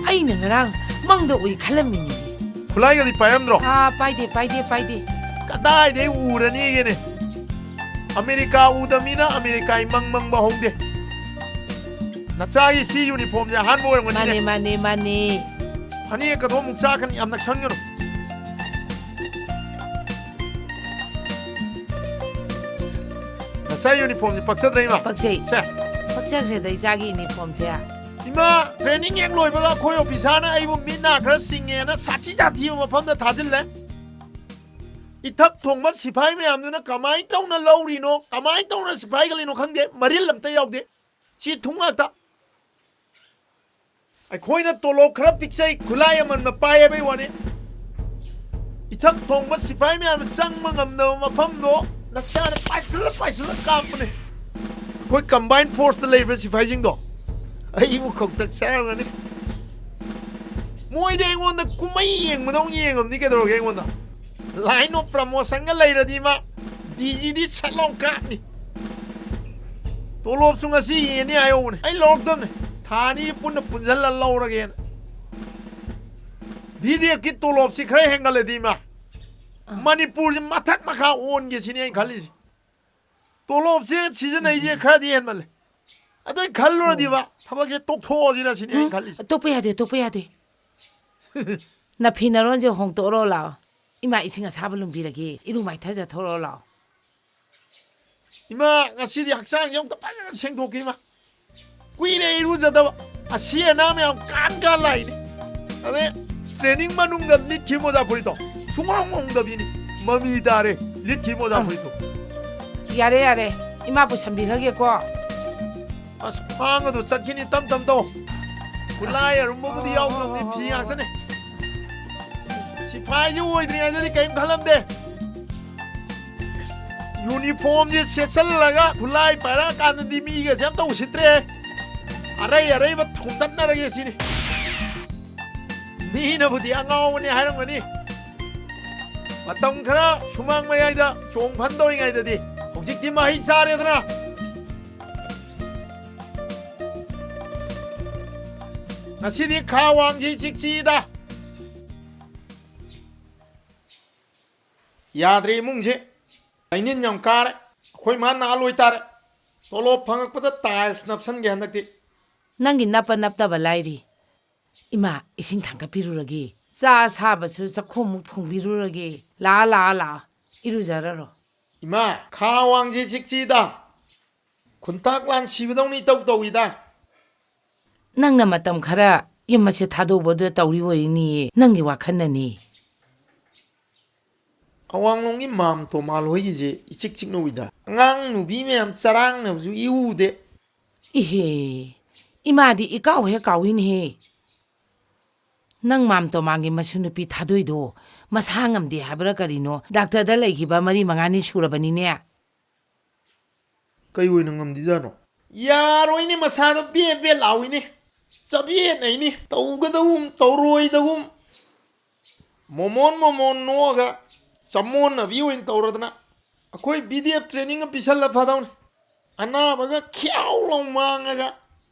ꯑꯩꯅ ꯉꯔꯥꯡ ꯃꯪꯗ ꯎꯏ ꯈꯜꯂꯝꯃꯤꯅꯤ꯫ ꯈꯨꯠꯂꯥꯏꯒꯗꯤ ꯄꯥꯏꯔꯝꯗ꯭ꯔꯣ? ꯑꯥ, ꯄꯥꯏꯗꯦ, ꯄꯥꯏꯗꯦ, ꯄꯥꯏꯗꯦ꯫ ꯀꯗꯥꯏꯗꯩ ꯎꯔꯅꯤꯒꯦꯅꯦ? ꯑꯃꯦꯔꯤꯀꯥ ꯎꯗꯕ ꯃꯤꯅ ꯑꯃꯦꯔꯤꯀꯥꯒꯤ ꯃꯪ ꯃꯪꯕ ꯍꯧꯗꯦ꯫ ꯅꯆꯥꯒꯤ ꯁꯤ ꯌꯨꯅꯤꯐꯣꯔꯝꯁꯦ ꯑꯍꯥꯟꯕ ꯑꯣꯏꯔꯝꯒꯅꯤꯅꯦ꯫ ꯃꯥꯅꯦ, ꯃꯥꯅꯦ, ꯃꯥꯅꯦ꯫ ꯐꯅꯦꯛꯀꯗꯣ ꯑꯃꯨꯛ ꯆꯥꯈ꯭ꯔꯅꯤ, ꯌꯥꯝ ꯅꯛꯁꯟꯒꯅꯨ꯫ ꯏꯆꯥ ꯌꯨꯅꯤꯐꯣꯔꯝꯁꯦ ꯄꯛꯆꯗ꯭ꯔꯦ ꯏꯃꯥ꯫ ꯄꯛꯆꯩ꯫ ꯁꯦ꯫ ꯄꯛꯆꯈ꯭ꯔꯦꯗ ꯏꯆꯥꯒꯤ ꯌꯨꯅꯤꯐꯣꯔꯝꯁꯦ꯫ ꯏꯃꯥ, ꯇ꯭ꯔꯦꯅꯤꯡ ꯍꯦꯛ ꯂꯣꯏꯕꯒ ꯑꯩꯈꯣꯏ ꯑꯣꯐꯤꯁꯥꯔꯅ ꯑꯩꯕꯨ ꯃꯤꯠ ꯅꯥ ꯈꯔ ꯁꯤꯡꯉꯦꯅ ꯁꯥꯊꯤ ꯁꯥꯊꯤꯕ ꯃꯐꯝꯗ ꯊꯥꯖꯤꯜꯂꯦ꯫ ꯏꯊꯛ ꯊꯣꯡꯕ ꯁꯤꯐꯥꯏ ꯃꯌꯥꯝꯗꯨꯅ ꯀꯃꯥꯏꯅ ꯇꯧꯅ ꯂꯧꯔꯤꯅꯣ, ꯀꯃꯥꯏꯅ ꯇꯧꯅ ꯁꯤꯐꯥꯏ ꯈꯜꯂꯤꯅꯣ ꯈꯪꯗꯦ, ꯃꯔꯤꯜ ꯑꯝꯇ ꯌꯥꯎꯗꯦ꯫ ꯆꯤ ꯊꯨꯡ ꯉꯥꯛꯇ꯫ ꯑꯩꯈꯣꯏꯅ ꯇꯣꯂꯣꯞ ꯈꯔ ꯄꯤꯛꯆꯩ, ꯈꯨꯠꯂꯥꯏ ꯑꯃꯟꯕ ꯄꯥꯏ ꯍꯥꯏꯕꯩ ꯋꯥꯅꯤ꯫ ꯏꯊꯛ ꯊꯣꯡꯕ ꯁꯤꯐꯥꯏ ꯃꯌꯥꯝꯅ ꯆꯪꯕ ꯉꯝꯗꯕ ꯃꯐꯝꯗꯣ ꯅꯆꯥꯅ ꯄꯥꯏꯁꯤꯜꯂ ꯄꯥꯏꯁꯤꯜꯂ ꯀꯥꯞꯄꯅꯦ꯫ ꯑꯩꯈꯣꯏ ꯀꯝꯕꯥꯏꯟ ꯐꯣꯔꯁꯇ ꯂꯩꯔꯤꯕ ꯁꯤꯐꯥꯏꯁꯤꯡꯗꯣ ꯑꯩꯕꯨ ꯈꯧꯇꯛ ꯆꯥꯔꯝꯒꯅꯤ꯫ ꯃꯣꯏꯗꯤ ꯑꯩꯉꯣꯟꯗ ꯀꯨꯝꯍꯩ ꯌꯦꯡꯕꯗꯧꯅ ꯌꯦꯡꯉꯝꯅꯤ ꯀꯩꯗꯧꯔꯒꯦ ꯑꯩꯉꯣꯟꯗ꯫ ꯂꯥꯏꯟ ꯑꯣꯐ ꯄ꯭ꯔꯃꯣꯁꯟꯒ ꯂꯩꯔꯗꯤ ꯃꯥ ꯗꯤ ꯖꯤꯗꯤ ꯁꯠ ꯂꯥꯎ ꯀꯥꯞꯅꯤ꯫ ꯇꯣꯂꯣꯞꯁꯨ ꯉꯁꯤ ꯌꯦꯅꯤ ꯍꯥꯏꯍꯧꯕꯅꯦ꯫ ꯑꯩ ꯂꯧꯔꯛꯇꯕꯅꯦ꯫ ꯊꯥ ꯑꯅꯤ ꯄꯨꯟꯅ ꯄꯨꯟꯁꯤꯜꯂ ꯂꯧꯔꯒꯦꯅ꯫ ꯚꯤꯗꯦꯛꯀꯤ ꯇꯣꯂꯣꯞꯁꯤ ꯈꯔ ꯍꯦꯟꯒꯠꯂꯗꯤ ꯏꯃꯥ, ꯑꯥ꯫ ꯃꯅꯤꯄꯨꯔꯁꯤ ꯃꯊꯛ ꯃꯈꯥ ꯑꯣꯟꯒꯦ ꯁꯤꯅꯤ ꯑꯩꯅ ꯈꯜꯂꯤꯁꯤ꯫ ꯇꯣꯂꯣꯞꯁꯦ ꯁꯤꯖꯤꯟꯅꯩꯁꯦ ꯎꯝ꯫ ꯈꯔꯗꯤ ꯍꯦꯟꯃꯜꯂꯦ꯫ ꯑꯗꯨ ꯑꯩ ꯈꯜꯂꯨꯔꯗꯤꯕ, ꯑꯣ꯫ ꯊꯕꯛꯁꯦ ꯇꯣꯛꯊꯣꯛꯑꯁꯤꯔ ꯁꯤꯅꯤ ꯑꯩꯅ ꯎꯝ, ꯈꯜꯂꯤꯁꯦ꯫ ꯇꯣꯛꯄ ꯌꯥꯗꯦ, ꯇꯣꯛꯄ ꯌꯥꯗꯦ꯫ ꯅꯐꯤ ꯅꯔꯣꯟꯁꯦ ꯍꯣꯡꯇꯣꯛꯑꯣꯔꯣ ꯂꯥꯛꯑꯣ꯫ ꯏꯃꯥ ꯏꯁꯤꯡ ꯑꯁꯥꯕ ꯂꯨꯝꯕꯤꯔꯒꯦ, ꯏꯔꯨ ꯃꯥꯏꯊꯖ ꯊꯣꯛꯂꯛꯑꯣ ꯂꯥꯛꯑꯣ꯫ ꯏꯃꯥ, ꯉꯁꯤꯗꯤ ꯍꯛꯆꯥꯡꯁꯦ ꯑꯝꯇ ꯐꯖꯅ ꯁꯦꯡꯗꯣꯛꯀꯦ ꯏꯃꯥ꯫ ꯀꯨꯏꯔꯦ ꯏꯔꯨꯖꯗꯕ꯫ ꯑꯁꯤ ꯑꯅꯥ ꯃꯌꯥꯝ ꯀꯥꯟ ꯀꯥꯟ ꯂꯥꯛꯏꯅꯤ꯫ ꯑꯗꯩ ꯇ꯭ꯔꯦꯅꯤꯡ ꯃꯅꯨꯡꯗ ꯂꯤꯠꯈꯤ ꯃꯣꯖꯥ ꯐꯨꯔꯤꯠꯇꯣ ꯁꯨꯡꯍꯣꯡ ꯍꯣꯡꯗꯕꯤꯅꯤ꯫ ꯃꯃꯤ ꯇꯥꯔꯦ ꯂꯤꯠꯈꯤ ꯃꯣꯖꯥ ꯑꯥ꯫ ꯐꯨꯔꯤꯠꯇꯣ꯫ ꯌꯥꯔꯦ, ꯌꯥꯔꯦ꯫ ꯏꯃꯥ ꯄꯨꯁꯟꯕꯤꯈ꯭ꯔꯒꯦꯀꯣ꯫ ꯑꯁ, ꯈ꯭ꯋꯥꯡ ꯑꯗꯨ ꯆꯠꯈꯤꯅꯤ, ꯇꯞ ꯇꯞ ꯇꯧ꯫ ꯈꯨꯠꯂꯥꯏ ꯑꯔꯨꯝꯕꯕꯨꯗꯤ ꯌꯥꯎꯗꯕꯅꯤ, ꯐꯤ ꯉꯥꯛꯇꯅꯦ꯫ ꯁꯤꯐꯥꯏꯁꯤ ꯑꯣꯏꯗ꯭ꯔꯤꯉꯩꯗꯗꯤ ꯀꯔꯤꯝ ꯈꯜꯂꯝꯗꯦ꯫ ꯌꯨꯅꯤꯐꯣꯔꯝꯁꯦ ꯁꯦꯠꯆꯜꯂꯒ ꯈꯨꯠꯂꯥꯏ ꯄꯥꯏꯔꯛꯑꯀꯥꯟꯗꯗꯤ ꯃꯤꯒꯁꯦ ꯑꯝꯇ ꯎꯁꯤꯠꯇ꯭ꯔꯦ꯫ ꯑꯔꯩ ꯑꯔꯩꯕ ꯊꯣꯝꯗꯠꯅꯔꯒꯦ ꯁꯤꯅꯤ꯫ ꯃꯤꯅꯕꯨꯗꯤ ꯑꯉꯥꯎꯕꯅꯤ ꯍꯥꯏꯔꯝꯒꯅꯤ꯫ ꯃꯇꯝ ꯈꯔ ꯁꯨꯃꯥꯡ ꯃꯌꯥꯏꯗ ꯆꯣꯡ ꯐꯟ ꯇꯧꯔꯤꯉꯩꯗꯗꯤ ꯍꯧꯖꯤꯛꯇꯤ ꯃꯍꯩ ꯆꯥꯔꯦꯗꯅ꯫ ꯉꯁꯤꯗꯤ ꯈꯥ ꯋꯥꯡꯁꯤ ꯆꯤꯛꯁꯤꯗ꯫ ꯌꯥꯗ꯭ꯔꯦ ꯏꯃꯨꯡꯁꯦ꯫ ꯂꯩꯅꯤꯟ ꯌꯥꯝ ꯀꯥꯔꯦ꯫ ꯑꯩꯈꯣꯏ ꯃꯥ ꯅꯥ ꯂꯣꯏ ꯇꯥꯔꯦ꯫ ꯇꯣꯂꯣꯞ ꯐꯪꯉꯛꯄꯗ ꯇꯥꯏꯜꯁ ꯅꯞꯁꯟꯒꯦ ꯍꯟꯗꯛꯇꯤ꯫ ꯅꯪꯒꯤ ꯅꯞꯄ ꯅꯞꯇꯕ ꯂꯥꯏꯔꯤ꯫ ꯏꯃꯥ, ꯏꯁꯤꯡ ꯊꯥꯡꯒꯠꯄꯤꯔꯨꯔꯒꯦ꯫ ꯆꯥ ꯑꯁꯥꯕꯁꯨ ꯆꯥꯛꯈꯣꯝꯃꯨꯛ ꯊꯣꯡꯕꯤꯔꯨꯔꯒꯦ꯫ ꯂꯥꯛꯑꯣ, ꯂꯥꯛꯑꯣ, ꯂꯥꯛꯑꯣ꯫ ꯏꯔꯨꯖꯔꯔꯣ꯫ ꯏꯃꯥ, ꯈꯥ ꯋꯥꯡꯁꯤ ꯆꯤꯛꯆꯤꯗ꯫ ꯈꯨꯟꯇꯥꯛ ꯂꯥꯟ ꯁꯤꯕꯗꯧꯅ ꯏꯇꯧ ꯇꯧꯏꯗ꯫ ꯅꯪꯅ ꯃꯇꯝ ꯈꯔ ꯌꯨꯝ ꯑꯁꯦ ꯊꯥꯗꯣꯛꯄꯗꯨꯗ ꯇꯧꯔꯤ ꯑꯣꯏꯔꯤꯅꯤꯌꯦ, ꯅꯪꯒꯤ ꯋꯥꯈꯜꯅꯅꯤ꯫ ꯑꯋꯥꯡꯂꯣꯝꯒꯤ ꯃꯥꯝ ꯇꯣꯃꯥꯜ ꯍꯣꯏꯒꯤꯁꯦ ꯏꯆꯤꯛ ꯆꯤꯛꯅ ꯎꯏꯗ꯫ ꯑꯉꯥꯡ ꯅꯨꯕꯤ ꯃꯌꯥꯝ ꯆꯔꯥꯡꯅꯕꯁꯨ ꯏꯎ ꯎꯗꯦ꯫ ꯏꯍꯦ, ꯏꯃꯥꯗꯤ ꯏꯀꯥꯎ ꯍꯦꯛ ꯀꯥꯎꯏꯅꯦꯍꯦ꯫ ꯅꯪ ꯃꯥꯝ ꯇꯣꯃꯥꯜꯒꯤ ꯃꯁꯨ ꯅꯨꯄꯤ ꯊꯥꯗꯣꯏꯗꯣ ꯃꯁꯥ ꯉꯝꯗꯦ ꯍꯥꯏꯕ꯭ꯔꯥ ꯀꯔꯤꯅꯣ, ꯗꯥꯛꯇꯔꯗ ꯂꯩꯈꯤꯕ ꯃꯔꯤ ꯃꯉꯥꯅꯤ ꯁꯨꯔꯕꯅꯤꯅꯦ꯫ ꯀꯩ ꯑꯣꯏꯅ ꯉꯝꯗꯤꯖꯥꯠꯅꯣ? ꯌꯥꯔꯣꯏꯅꯦ, ꯃꯁꯥꯗꯣ ꯕꯦꯠ ꯕꯦꯠ ꯂꯥꯎꯏꯅꯦ꯫ ꯆꯕꯦꯠꯅꯩꯅꯦ, ꯇꯧꯒꯗꯧꯒꯨꯝ ꯇꯧꯔꯣꯏꯗꯧꯒꯨꯝ꯫ ꯃꯣꯃꯣꯟ ꯃꯣꯃꯣꯟ ꯅꯣꯛꯑꯒ ꯆꯃꯣꯟꯅꯕꯤ ꯑꯣꯏꯅ ꯇꯧꯔꯗꯅ꯫ ꯑꯩꯈꯣꯏ ꯕꯤ ꯗꯤ ꯑꯦꯐ ꯇ꯭ꯔꯦꯅꯤꯡꯒ ꯄꯤꯁꯜꯂ ꯐꯗꯧꯅꯤ꯫ ꯑꯅꯥꯕꯒ ꯈ꯭ꯌꯥꯎ ꯂꯥꯎ ꯃꯥꯡꯉꯒ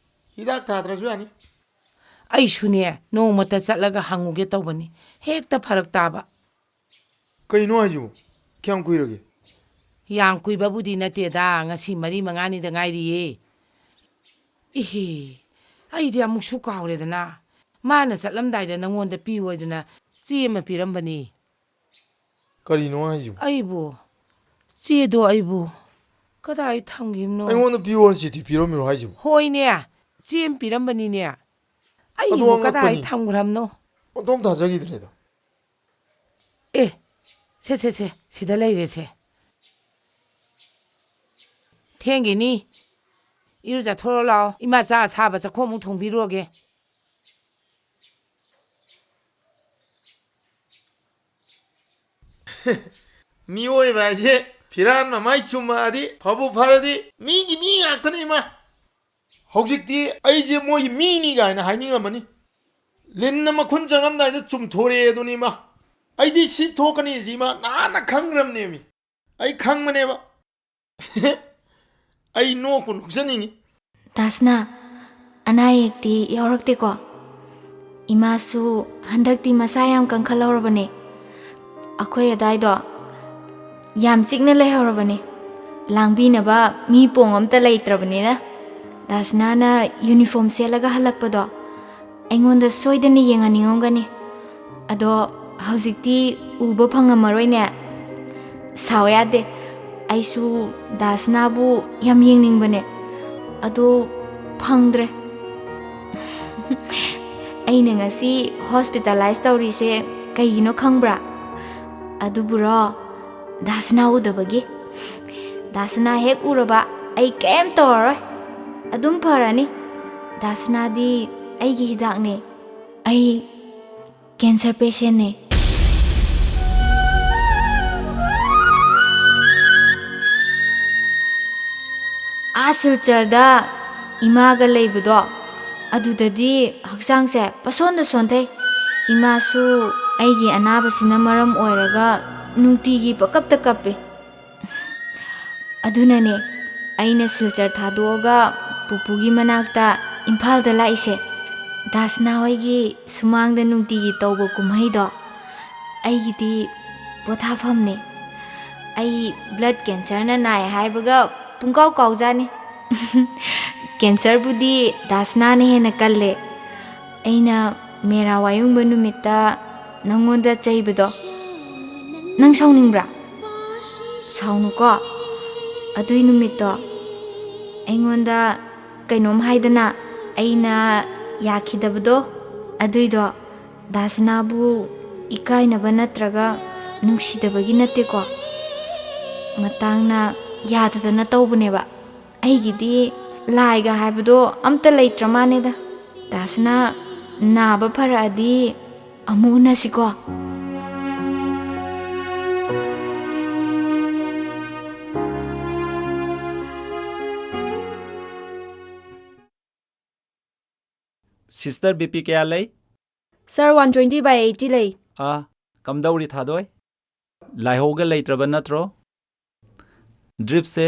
ꯍꯤꯗꯥꯛ ꯊꯥꯗ꯭ꯔꯁꯨ ꯌꯥꯅꯤ꯫ ꯑꯩꯁꯨꯅꯦ, ꯅꯣꯡꯃꯇ ꯆꯠꯂꯒ ꯍꯪꯉꯨꯒꯦ ꯇꯧꯕꯅꯤ, ꯍꯦꯛꯇ ꯐꯔꯛ ꯇꯥꯕ꯫ ꯀꯩꯅꯣ ꯍꯥꯏꯁꯤꯕꯨ? ꯀꯌꯥꯝ ꯀꯨꯏꯔꯒꯦ? ꯌꯥꯝ ꯀꯨꯏꯕꯕꯨꯗꯤ ꯅꯠꯇꯦꯗ, ꯉꯁꯤ ꯃꯔꯤ ꯃꯉꯥꯅꯤꯗ ꯉꯥꯏꯔꯤꯌꯦ꯫ ꯏꯍꯦ, ꯑꯩꯗꯤ ꯑꯃꯨꯛꯁꯨ ꯀꯥꯎꯔꯦꯗꯅ꯫ ꯃꯥꯅ ꯆꯠꯂꯝꯗꯥꯏꯗ ꯅꯪꯉꯣꯟꯗ ꯄꯤꯌꯨ ꯍꯥꯏꯗꯨꯅ ꯆꯦ ꯑꯃ ꯄꯤꯔꯝꯕꯅꯤ꯫ ꯀꯔꯤꯅꯣ ꯍꯥꯏꯁꯤꯕꯨ? ꯑꯩꯕꯨ? ꯆꯦꯗꯣ ꯑꯩꯕꯨ ꯀꯗꯥꯏ ꯊꯝꯈꯤꯕꯅꯣ? ꯑꯩꯉꯣꯟꯗ ꯄꯤꯌꯣꯅ ꯆꯤꯊꯤ ꯄꯤꯔꯝꯃꯤꯔꯣ ꯍꯥꯏꯁꯤꯕꯨ? ꯍꯣꯏꯅꯦ, ꯆꯦ ꯑꯃ ꯄꯤꯔꯝꯕꯅꯤꯅꯦ꯫ ꯑꯗꯣ ꯑꯩꯕꯨ ꯀꯗꯥꯏ ꯑꯉꯛꯄꯅꯤ꯫ ꯊꯝꯈ꯭ꯔꯕꯅꯣ? ꯑꯣꯟꯊꯣꯛ ꯊꯥꯖꯈꯤꯗ꯭ꯔꯦꯗ꯫ ꯑꯦ, ꯁꯦ, ꯁꯦ, ꯁꯦ, ꯁꯤꯗ ꯂꯩꯔꯦꯁꯦ꯫ ꯊꯦꯡꯒꯤꯅꯤ꯫ ꯏꯔꯨꯖꯊꯣꯔꯣ ꯂꯥꯛꯑꯣ꯫ ꯏꯃꯥ ꯆꯥ ꯑꯁꯥꯕ ꯆꯈꯣ ꯑꯃꯨꯛ ꯊꯣꯡꯕꯤꯔꯨꯔꯒꯦ꯫ ꯃꯤꯑꯣꯏꯕ ꯍꯥꯏꯁꯦ ꯐꯤꯔꯥꯟ ꯃꯃꯥꯏ ꯆꯨꯝꯃꯛꯑꯗꯤ ꯐꯕꯨ ꯐꯔꯗꯤ ꯃꯤꯒꯤ ꯃꯤ ꯉꯥꯛꯇꯅꯤ ꯏꯃꯥ꯫ ꯍꯧꯖꯤꯛꯇꯤ ꯑꯩꯁꯦ ꯃꯣꯏꯒꯤ ꯃꯤꯅꯤ ꯀꯥꯏꯅ ꯍꯥꯏꯅꯤꯡꯉꯝꯃꯅꯤ꯫ ꯂꯤꯟꯅ ꯃꯈꯨꯟ ꯆꯪꯉꯝꯗꯥꯏꯗ ꯆꯨꯝꯊꯣꯔꯛꯑꯦ ꯑꯗꯨꯅꯤ ꯏꯃꯥ꯫ ꯑꯩꯗꯤ ꯁꯤ ꯊꯣꯛꯀꯅꯤ ꯁꯤ ꯏꯃꯥ ꯅꯍꯥꯟꯅ ꯈꯪꯈ꯭ꯔꯕꯅꯦꯃꯤ꯫ ꯑꯩ ꯈꯪꯕꯅꯦꯕ꯫ ꯑꯩ ꯅꯣꯛꯄꯨ ꯅꯣꯛꯆꯅꯤꯡꯉꯤ꯫ ꯗꯥꯁꯅꯥ, ꯑꯅꯥ ꯑꯌꯦꯛꯇꯤ ꯌꯥꯎꯔꯛꯇꯦꯀꯣ? ꯏꯃꯥꯁꯨ ꯍꯟꯗꯛꯇꯤ ꯃꯁꯥ ꯌꯥꯝ ꯀꯟꯈꯠꯍꯧꯔꯕꯅꯦ꯫ ꯑꯩꯈꯣꯏ ꯑꯗꯥꯏꯗꯣ ꯌꯥꯝ ꯆꯤꯛꯅ ꯂꯩꯍꯧꯔꯕꯅꯦ꯫ ꯂꯥꯡꯕꯤꯅꯕ ꯃꯤ ꯄꯣꯡ ꯑꯝꯇ ꯂꯩꯇ꯭ꯔꯕꯅꯤꯅ꯫ ꯗꯥꯁꯅꯥꯅ ꯌꯨꯅꯤꯐꯣꯔꯝ ꯁꯦꯠꯂꯒ ꯍꯜꯂꯛꯄꯗꯣ ꯑꯩꯉꯣꯟꯗ ꯁꯣꯏꯗꯅ ꯌꯦꯡꯍꯟꯅꯤꯡꯉꯝꯒꯅꯤ꯫ ꯑꯗꯣ ꯍꯧꯖꯤꯛꯇꯤ ꯎꯕ ꯐꯪꯉꯝꯃꯔꯣꯏꯅꯦ꯫ ꯁꯥꯎ ꯌꯥꯗꯦ, ꯑꯩꯁꯨ ꯗꯥꯁꯅꯥꯕꯨ ꯌꯥꯝ ꯌꯦꯡꯅꯤꯡꯕꯅꯦ, ꯑꯗꯣ ꯐꯪꯗ꯭ꯔꯦ꯫ ꯑꯩꯅ ꯉꯁꯤ ꯍꯣꯁꯄꯤꯇꯥꯂꯥꯏꯁ ꯇꯧꯔꯤꯁꯦ ꯀꯩꯒꯤꯅꯣ ꯈꯪꯕ꯭ꯔꯥ? ꯑꯗꯨꯕꯨꯔꯣ, ꯗꯥꯁꯅꯥ ꯎꯗꯕꯒꯤ꯫ ꯗꯥꯁꯅꯥ ꯍꯦꯛ ꯎꯔꯕ ꯑꯩ ꯀꯩꯝ ꯇꯧꯔꯔꯣꯏ, ꯑꯗꯨꯝ ꯐꯔꯅꯤ꯫ ꯗꯥꯁꯅꯥꯗꯤ ꯑꯩꯒꯤ ꯍꯤꯗꯥꯛꯅꯦ꯫ ꯑꯩ ꯀꯦꯟꯁꯔ ꯄꯦꯁꯦꯟꯅꯦ꯫ ꯑꯥ ꯁꯤꯜꯆꯔꯗ ꯏꯃꯥꯒ ꯂꯩꯕꯗꯣ, ꯑꯗꯨꯗꯗꯤ ꯍꯛꯆꯥꯡꯁꯦ ꯄꯁꯣꯟꯗ ꯁꯣꯟꯊꯩ꯫ ꯏꯃꯥꯁꯨ ꯑꯩꯒꯤ ꯑꯅꯥꯕꯁꯤꯅ ꯃꯔꯝ ꯑꯣꯏꯔꯒ ꯅꯨꯡꯇꯤꯒꯤ ꯄꯀꯞꯇ ꯀꯞꯄꯤ꯫ ꯑꯗꯨꯅꯅꯦ ꯑꯩꯅ ꯁꯤꯜꯆꯔ ꯊꯥꯗꯣꯛꯑꯒ ꯄꯨꯄꯨꯒꯤ ꯃꯅꯥꯛꯇ ꯏꯝꯐꯥꯜꯗ ꯂꯥꯛꯏꯁꯦ꯫ ꯗꯥꯁꯅꯥ ꯍꯣꯏꯒꯤ ꯁꯨꯃꯥꯡꯗ ꯅꯨꯡꯇꯤꯒꯤ ꯇꯧꯕ ꯀꯨꯝꯍꯩꯗꯣ ꯑꯩꯒꯤꯗꯤ ꯄꯣꯊꯥꯐꯝꯅꯦ꯫ ꯑꯩ ꯕ꯭ꯂꯗ ꯀꯦꯟꯁꯔꯅ ꯅꯥꯏ ꯍꯥꯏꯕꯒ ꯄꯨꯡꯀꯥꯎ ꯀꯥꯎꯖꯥꯅꯤ꯫ ꯀꯦꯟꯁꯔꯕꯨꯗꯤ ꯗꯥꯁꯅꯥꯅ ꯍꯦꯟꯅ ꯀꯜꯂꯦ꯫ ꯑꯩꯅ ꯃꯦꯔꯥ ꯋꯥꯌꯨꯡꯕ ꯅꯨꯃꯤꯠꯇ ꯅꯪꯉꯣꯟꯗ ꯆꯩꯕꯗꯣ ꯅꯪ ꯁꯥꯎꯅꯤꯡꯕ꯭ꯔꯥ? ꯁꯥꯎꯅꯨꯀꯣ꯫ ꯑꯗꯨꯏ ꯅꯨꯃꯤꯠꯇꯣ ꯑꯩꯉꯣꯟꯗ ꯀꯩꯅꯣꯝ ꯍꯥꯏꯗꯅ ꯑꯩꯅ ꯌꯥꯈꯤꯗꯕꯗꯣ, ꯑꯗꯨꯏꯗꯣ ꯗꯥꯁꯅꯥꯕꯨ ꯏꯀꯥꯏꯅꯕ ꯅꯠꯇ꯭ꯔꯒ ꯅꯨꯡꯁꯤꯗꯕꯒꯤ ꯅꯠꯇꯦꯀꯣ꯫ ꯃꯇꯥꯡꯅ ꯌꯥꯗꯗꯅ ꯇꯧꯕꯅꯦꯕ꯫ ꯑꯩꯒꯤꯗꯤ ꯂꯥꯏꯒ ꯍꯥꯏꯕꯗꯣ ꯑꯝꯇ ꯂꯩꯇ꯭ꯔ ꯃꯥꯅꯦꯗ꯫ ꯗꯥꯁꯅꯥ ꯅꯥꯕ ꯐꯔꯛꯑꯗꯤ ꯑꯃꯨꯛ ꯎꯅꯁꯤꯀꯣ꯫ Sister, BP ꯀꯌꯥ ꯂꯩ? Sir, one twenty by eighty ꯂꯩ꯫ ꯑꯥ, ꯀꯝꯗꯧꯔꯤ ꯊꯥꯗꯣꯏ? ꯂꯥꯏꯍꯧꯒ ꯂꯩꯇ꯭ꯔꯕ ꯅꯠꯇ꯭ꯔꯣ? Dripꯁꯦ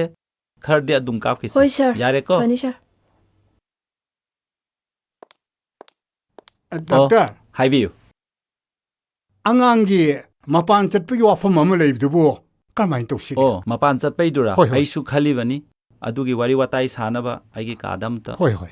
ꯈꯔꯗꯤ ꯑꯗꯨꯝ ꯀꯥꯞꯈꯤꯁꯤ꯫ ꯍꯣꯏ, sir꯫ ꯌꯥꯔꯦꯀꯣ? ꯐꯅꯤ, sir꯫ ꯑ, ꯑꯣ, doctor꯫ ꯍꯥꯏꯕꯤꯌꯨ꯫ ꯑꯉꯥꯡꯒꯤ ꯃꯄꯥꯟ ꯆꯠꯄꯒꯤ ꯋꯥꯐꯝ ꯑꯃ ꯂꯩꯕꯗꯨꯕꯨ ꯀꯔꯝꯍꯥꯏꯅ ꯇꯧꯁꯤꯒꯦ? ꯑꯣ, ꯃꯄꯥꯟ ꯆꯠꯄꯩꯗꯨꯔꯥ? ꯍꯣꯏ, ꯍꯣꯏ꯫ ꯑꯩꯁꯨ ꯈꯜꯂꯤꯕꯅꯤ꯫ ꯑꯗꯨꯒꯤ ꯋꯥꯔꯤ ꯋꯥꯇꯥꯏ ꯁꯥꯅꯕ ꯑꯩꯒꯤ ꯀꯥꯗ ꯑꯝꯇ꯫ ꯍꯣꯏ, ꯍꯣꯏ꯫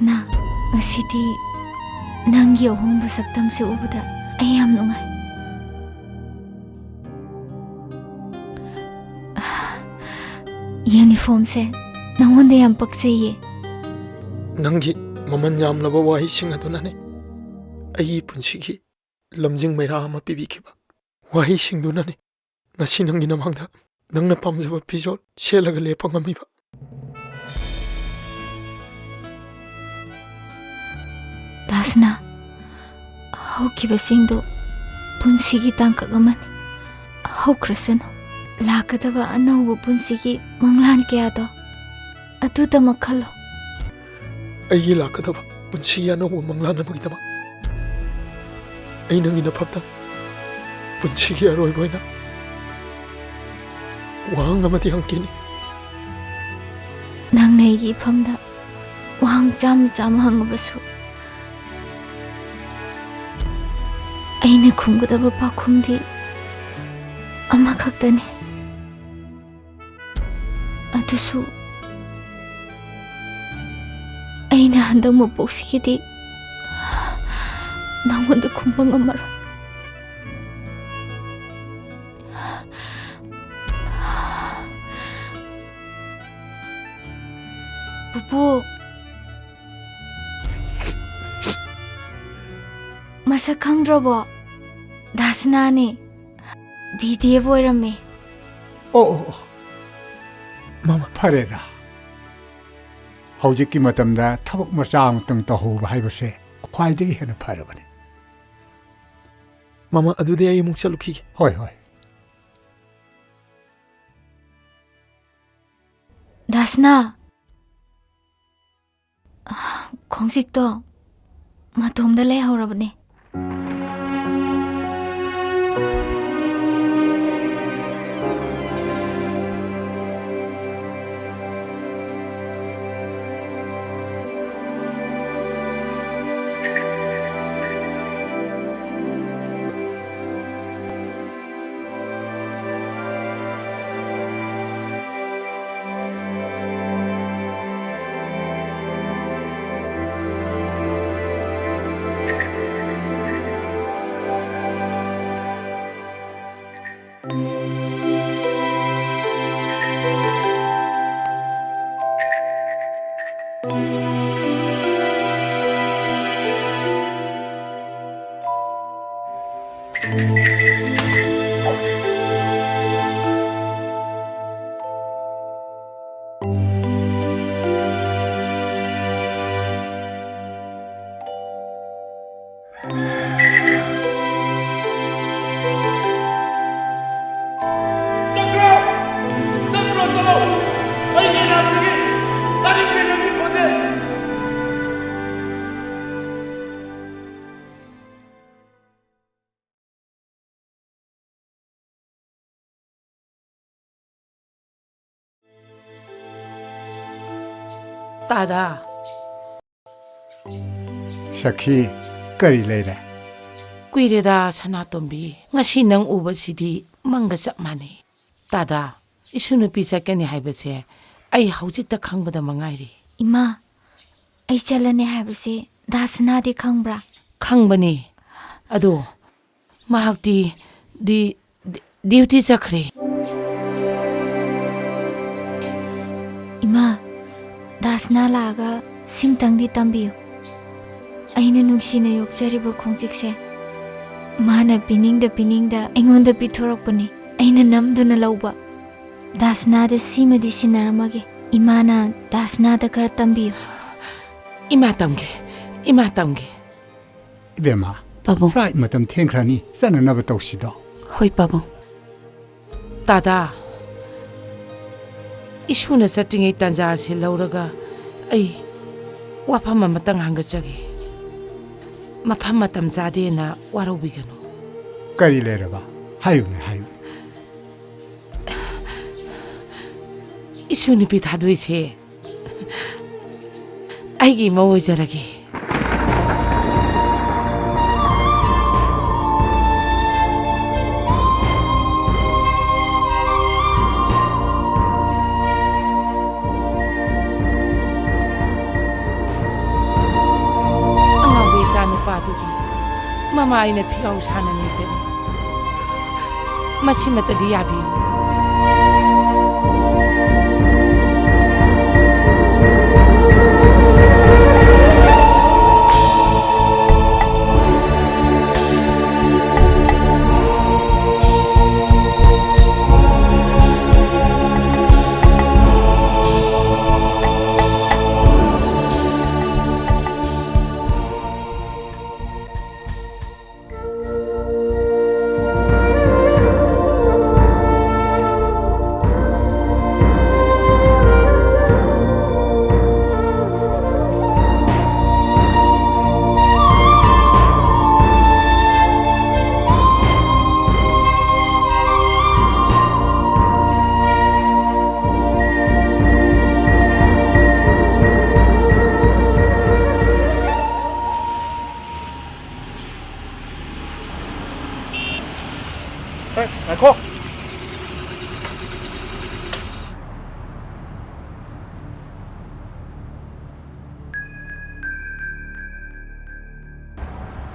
ꯅ, ꯉꯁꯤꯗꯤ ꯅꯪꯒꯤ ꯑꯍꯣꯡꯕ ꯁꯛꯇꯝꯁꯦ ꯎꯕꯗ ꯑꯩ ꯌꯥꯝ ꯅꯨꯡꯉꯥꯏ꯫ ꯌꯨꯅꯤꯐꯣꯔꯝꯁꯦ ꯅꯉꯣꯟꯗ ꯌꯥꯝ ꯄꯛꯆꯩꯌꯦ꯫ ꯅꯪꯒꯤ ꯃꯃꯜ ꯌꯥꯝꯂꯕ ꯋꯥꯍꯩꯁꯤꯡ ꯑꯗꯨꯅꯅꯦ ꯑꯩꯒꯤ ꯄꯨꯟꯁꯤꯒꯤ ꯂꯝꯖꯤꯡ ꯃꯩꯔꯥ ꯑꯃ ꯄꯤꯕꯤꯈꯤꯕ꯫ ꯋꯥꯍꯩꯁꯤꯡꯗꯨꯅꯅꯦ ꯉꯁꯤ ꯅꯪꯒꯤ ꯅꯃꯥꯡꯗ ꯅꯪꯅ ꯄꯥꯝꯖꯕ ꯐꯤꯖꯣꯜ ꯁꯦꯠꯂꯒ ꯂꯦꯞꯄ ꯉꯝꯃꯤꯕ꯫ ꯗꯥꯁꯅꯥ, ꯍꯧꯈꯤꯕꯁꯤꯡꯗꯨ ꯄꯨꯟꯁꯤꯒꯤ ꯇꯥꯡꯀꯛ ꯑꯃꯅꯤ꯫ ꯍꯧꯈ꯭ꯔꯁꯅꯨ꯫ ꯂꯥꯛꯀꯗꯕ ꯑꯅꯧꯕ ꯄꯨꯟꯁꯤꯒꯤ ꯃꯪꯂꯥꯟ ꯀꯌꯥꯗꯣ ꯑꯗꯨꯗꯃꯛ ꯈꯜꯂꯣ꯫ ꯑꯩꯒꯤ ꯂꯥꯛꯀꯗꯕ ꯄꯨꯟꯁꯤꯒꯤ ꯑꯅꯧꯕ ꯃꯪꯂꯥꯟ ꯑꯃꯒꯤꯗꯃꯛ ꯑꯩ ꯅꯪꯒꯤ ꯅꯐꯝꯗ ꯄꯨꯟꯁꯤꯒꯤ ꯑꯔꯣꯏꯕ ꯑꯣꯏꯅ ꯋꯥꯍꯪ ꯑꯃꯗꯤ ꯍꯪꯈꯤꯅꯤ꯫ ꯅꯪꯅ ꯑꯩꯒꯤ ꯏꯐꯝꯗ ꯋꯥꯍꯪ ꯆꯥꯝꯃ ꯆꯥꯝꯃ ꯍꯪꯉꯕꯁꯨ, ꯑꯩꯅ ꯈꯨꯝꯒꯗꯕ ꯄꯥꯎꯈꯨꯝꯗꯤ ꯑꯃꯈꯛꯇꯅꯤ꯫ ꯑꯗꯨꯁꯨ ꯑꯩꯅ ꯍꯟꯗꯛ ꯃꯄꯣꯛꯁꯤꯒꯤꯗꯤ ꯅꯉꯣꯟꯗ ꯈꯨꯝꯕ ꯉꯝꯃꯔꯣꯏ꯫ ꯄꯨꯄꯨ, ꯃꯁꯛ ꯈꯪꯗ꯭ꯔꯕꯣ? ꯗꯥꯁꯅꯥꯅꯦ꯫ ꯕꯤ ꯗꯤ ꯑꯦꯐ ꯑꯣꯏꯔꯝꯃꯦ꯫ ꯑꯣ, ꯑꯣ, ꯑꯣ꯫ ꯃꯃꯥ꯫ ꯐꯔꯦꯗ꯫ ꯍꯧꯖꯤꯛꯀꯤ ꯃꯇꯝꯗ ꯊꯕꯛ ꯃꯆꯥ ꯑꯃꯇꯪ ꯇꯧꯍꯧꯕ ꯍꯥꯏꯕꯁꯦ ꯈ꯭ꯋꯥꯏꯗꯒꯤ ꯍꯦꯟꯅ ꯐꯔꯕꯅꯤ꯫ ꯃꯃꯥ, ꯑꯗꯨꯗꯤ ꯑꯩ ꯑꯃꯨꯛ ꯆꯠꯂꯨꯈꯤꯒꯦ꯫ ꯍꯣꯏ, ꯍꯣꯏ꯫ ꯗꯥꯁꯅꯥ, ꯈꯣꯡꯖꯤꯛꯇꯣ ꯃꯇꯣꯝꯗ ꯂꯩꯍꯧꯔꯕꯅꯦ꯫ ꯆꯠꯈ꯭ꯔꯣ! ꯆꯠꯈ꯭ꯔꯣ, ꯆꯠꯂꯣ! ꯑꯩꯒꯤ ꯅꯥꯛꯇꯒꯤ ꯇꯥꯅꯤꯡꯗꯦ ꯅꯪꯒꯤ ꯈꯣꯟꯖꯦꯜ! ꯇꯥꯗꯥ꯫ ꯁꯈꯤ, ꯀꯔꯤ ꯂꯩꯔꯦ? ꯀꯨꯏꯔꯦꯗ, ꯁꯅꯥꯇꯣꯝꯕꯤ꯫ ꯉꯁꯤ ꯅꯪ ꯎꯕꯁꯤꯗꯤ ꯃꯪꯒ ꯆꯞ ꯃꯥꯟꯅꯩ꯫ ꯇꯥꯗꯥ, ꯏꯁꯨ ꯅꯨꯄꯤ ꯆꯠꯀꯅꯤ ꯍꯥꯏꯕꯁꯦ ꯑꯩ ꯍꯧꯖꯤꯛꯇ ꯈꯪꯕꯗ ꯃꯉꯥꯏꯔꯤ꯫ ꯏꯃꯥ, ꯑꯩ ꯆꯠꯂꯅꯤ ꯍꯥꯏꯕꯁꯦ ꯗꯥ ꯁꯅꯥꯗꯤ ꯈꯪꯕ꯭ꯔꯥ? ꯈꯪꯕꯅꯤ꯫ ꯑꯗꯣ ꯃꯍꯥꯛꯇꯤ ꯗꯤ-, ꯗꯤ-, ꯗ꯭ꯌꯨꯇꯤ ꯆꯠꯈ꯭ꯔꯦ꯫ ꯏꯃꯥ, ꯗꯥ ꯁꯅꯥ ꯂꯥꯛꯑꯒ ꯁꯤꯝꯇꯪꯗꯤ ꯇꯝꯕꯤꯌꯨ꯫ ꯑꯩꯅ ꯅꯨꯡꯁꯤꯅ ꯌꯣꯛꯆꯔꯤꯕ ꯈꯣꯡꯆꯤꯛꯁꯦ ꯃꯥꯅ ꯄꯤꯅꯤꯡꯗ ꯄꯤꯅꯤꯡꯗ ꯑꯩꯉꯣꯟꯗ ꯄꯤꯊꯣꯔꯛꯄꯅꯤ꯫ ꯑꯩꯅ ꯅꯝꯗꯨꯅ ꯂꯧꯕ꯫ ꯗꯥ ꯁꯅꯥꯗ ꯁꯤꯃꯗꯤ ꯁꯤꯟꯅꯔꯝꯃꯒꯦ꯫ ꯏꯃꯥꯅ ꯗꯥ ꯁꯅꯥꯗ ꯈꯔ ꯇꯝꯕꯤꯌꯨ꯫ ꯏꯃꯥ ꯇꯝꯒꯦ, ꯏꯃꯥ ꯇꯝꯒꯦ꯫ ꯏꯕꯦꯝꯃ, ꯄꯥꯕꯨꯡ꯫ Flight ꯃꯇꯝ ꯊꯦꯡꯈ꯭ꯔꯅꯤ, ꯆꯠꯅꯅꯕ ꯇꯧꯁꯤꯗꯣ꯫ ꯍꯣꯏ, ꯄꯥꯕꯨꯡ꯫ ꯇꯥꯗꯥ, ꯏꯁꯨꯅ ꯆꯠꯇ꯭ꯔꯤꯉꯩ ꯇꯥꯟꯖꯥ ꯑꯁꯤ ꯂꯧꯔꯒ ꯑꯩ ꯋꯥꯐꯝ ꯑꯃꯇꯪ ꯍꯪꯒꯠꯆꯒꯦ꯫ ꯃꯐꯝ ꯃꯇꯝ ꯆꯥꯗꯦꯅ ꯋꯥꯔꯧꯕꯤꯒꯅꯨ꯫ ꯀꯔꯤ ꯂꯩꯔꯕ? ꯍꯥꯏꯌꯨꯅꯦ, ꯍꯥꯏꯌꯨꯅꯦ꯫ ꯏꯁꯨ ꯅꯨꯄꯤ ꯊꯥꯗꯣꯏꯁꯦ ꯑꯩꯒꯤ ꯏꯃꯧ ꯑꯣꯏꯖꯔꯒꯦ꯫ ꯑꯉꯥꯎꯕ ꯏꯆꯥ ꯅꯨꯄꯥꯗꯨꯒꯤ ꯃꯃꯥ ꯑꯩꯅ ꯐꯤꯒꯥꯎ ꯁꯥꯅ ꯅꯤꯖꯔꯤ꯫ ꯃꯁꯤꯃꯇꯗꯤ ꯌꯥꯕꯤꯌꯨ꯫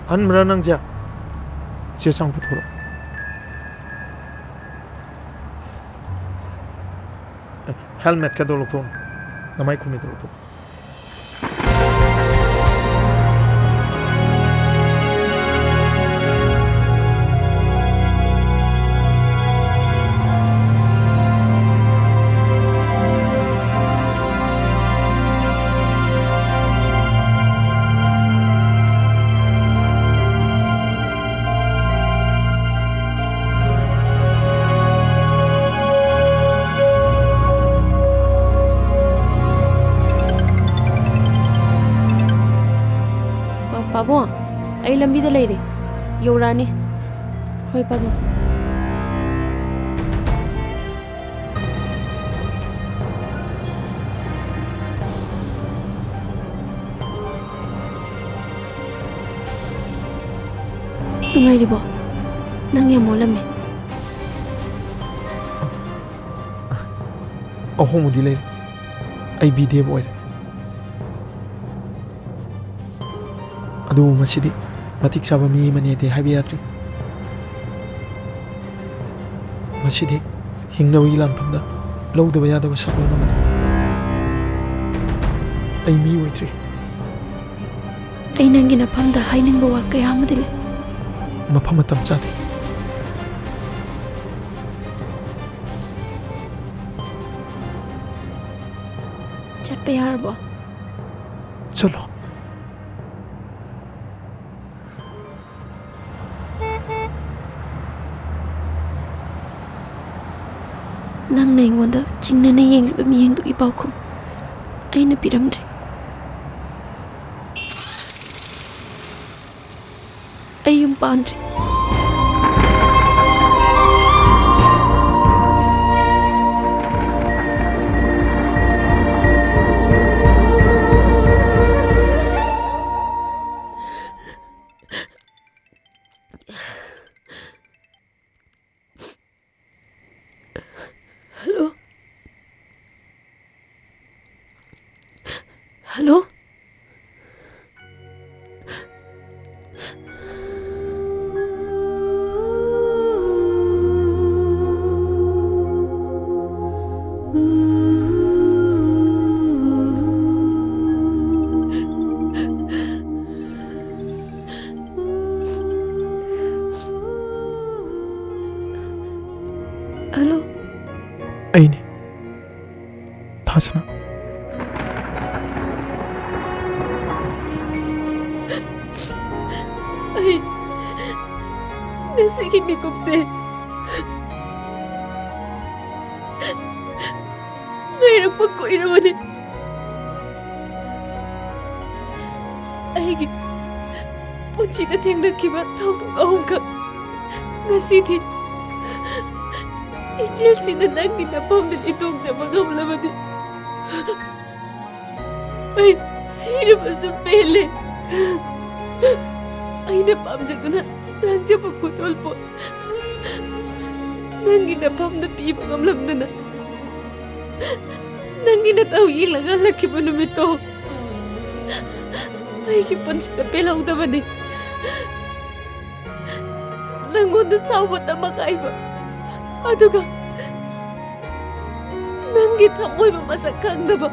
ꯍꯟꯕ꯭ꯔꯥ ꯅꯪꯁꯦ? ꯆꯦ ꯆꯥꯡ ꯄꯨꯊꯣꯔꯛꯑꯣ꯫ ꯑꯦ, ꯍꯦꯜꯃꯦꯠꯀꯗꯣ ꯂꯧꯊꯣꯛꯑꯣ꯫ ꯅꯃꯥꯏ ꯈꯨꯝꯃꯤꯗꯣ ꯂꯧꯊꯣꯛꯑꯣ꯫ ꯑ, ꯄꯥꯕꯨꯡ, ꯑꯩ ꯂꯝꯕꯤꯗ ꯂꯩꯔꯦ꯫ ꯌꯧꯔꯛꯑꯅꯤ꯫ ꯍꯣꯏ, ꯄꯥꯕꯨꯡ꯫ ꯅꯨꯡꯉꯥꯏꯔꯤꯕꯣ? ꯅꯪ ꯌꯥꯝ ꯃꯣꯜꯂꯝꯃꯦ꯫ ꯑꯍꯣꯡꯕꯗꯤ ꯂꯩꯔꯦ꯫ ꯑꯩ ꯕꯤ ꯗꯦꯕ ꯑꯣꯏꯔꯦ꯫ ꯑꯗꯨꯕꯨ ꯃꯁꯤꯗꯤ ꯃꯇꯤꯛ ꯆꯥꯕ ꯃꯤ ꯑꯃꯅꯦꯗꯤ ꯍꯥꯏꯕ ꯌꯥꯗ꯭ꯔꯤ꯫ ꯃꯁꯤꯗꯤ ꯍꯤꯡꯅꯕꯒꯤ ꯂꯥꯟꯐꯝꯗ ꯂꯧꯗꯕ ꯌꯥꯗꯕ ꯁꯛꯂꯣꯟ ꯑꯃꯅꯤ꯫ ꯑꯩ ꯃꯤ ꯑꯣꯏꯗ꯭ꯔꯤ꯫ ꯑꯩ ꯅꯪꯒꯤ ꯅꯐꯝꯗ ꯍꯥꯏꯅꯤꯡꯕ ꯋꯥ ꯀꯌꯥ ꯑꯃꯗꯤ ꯂꯩ꯫ ꯃꯐꯝ ꯃꯇꯝ ꯆꯥꯗꯦ꯫ ꯆꯠꯄ ꯌꯥꯔꯕꯣ? ꯆꯠꯂꯣ꯫ ꯅꯪꯅ ꯑꯩꯉꯣꯟꯗ ꯆꯤꯡꯅꯅ ꯌꯦꯡꯂꯤꯕ ꯃꯤꯠꯌꯦꯡꯗꯨꯒꯤ ꯄꯥꯎꯈꯨꯝ ꯑꯩꯅ ꯄꯤꯔꯝꯗ꯭ꯔꯦ꯫ ꯑꯩ ꯌꯨꯝ ꯄꯥꯟꯗ꯭ꯔꯤ꯫ ꯍꯜꯂꯣ? ꯍꯜꯂꯣ? ꯁꯤꯒꯤ ꯃꯤꯀꯨꯞꯁꯦ ꯉꯥꯏꯔꯛꯄ ꯀꯨꯏꯔꯕꯅꯤ꯫ ꯑꯩꯒꯤ ꯄꯨꯟꯁꯤꯗ ꯊꯦꯡꯅꯈꯤꯕ ꯊꯧꯗꯣꯛ ꯑꯍꯨꯝꯈꯛ ꯉꯁꯤꯗꯤ ꯏꯆꯦꯜꯁꯤꯅ ꯅꯪꯒꯤ ꯅꯐꯝꯗ ꯂꯤꯇꯣꯡꯖꯕ ꯉꯝꯂꯕꯗꯤ ꯑꯩ ꯁꯤꯔꯕꯁꯨ ꯄꯦꯜꯂꯦ꯫ ꯑꯩꯅ ꯄꯥꯝꯖꯗꯨꯅ ꯂꯥꯡꯖꯕ ꯈꯨꯗꯣꯜꯄꯣꯠ ꯅꯪꯒꯤ ꯅꯐꯝꯗ ꯄꯤꯕ ꯉꯝꯂꯝꯗꯅ ꯅꯪꯒꯤ ꯅꯇꯧ ꯌꯦꯡꯂꯒ ꯍꯜꯂꯛꯈꯤꯕ ꯅꯨꯃꯤꯠꯇꯣ ꯑꯩꯒꯤ ꯄꯨꯟꯁꯤꯗ ꯄꯦꯜꯍꯧꯗꯕꯅꯤ꯫ ꯅꯪꯉꯣꯟꯗ ꯁꯥꯎꯕ ꯇꯃꯛ ꯍꯥꯏꯕ, ꯑꯗꯨꯒ ꯅꯪꯒꯤ ꯊꯃꯣꯏꯕꯨ ꯃꯁꯛ ꯈꯪꯗꯕ,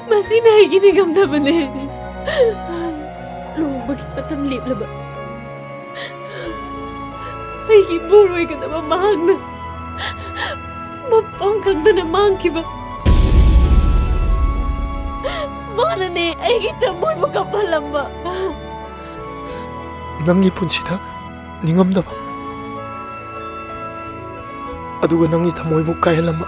ꯃꯁꯤꯅ ꯑꯩꯒꯤ ꯅꯤꯡꯉꯝꯗꯕꯅꯦ꯫ ꯂꯨꯍꯣꯡꯕꯒꯤ ꯃꯇꯝ ꯂꯦꯞꯂꯕ, ꯑꯩꯒꯤ ꯏꯄꯨꯔꯣꯏꯒꯗꯕ ꯃꯍꯥꯛꯅ ꯃꯐꯝ ꯈꯪꯗꯅ ꯃꯥꯡꯈꯤꯕ꯫ ꯃꯥꯅꯅꯦ ꯑꯩꯒꯤ ꯊꯃꯣꯏꯕꯨ ꯀꯞꯍꯜꯂꯝꯕ꯫ ꯅꯪꯒꯤ ꯄꯨꯟꯁꯤꯗ ꯅꯤꯡꯉꯝꯗꯕ, ꯑꯗꯨꯒ ꯅꯪꯒꯤ ꯊꯃꯣꯏꯕꯨ ꯀꯥꯏꯍꯜꯂꯝꯕ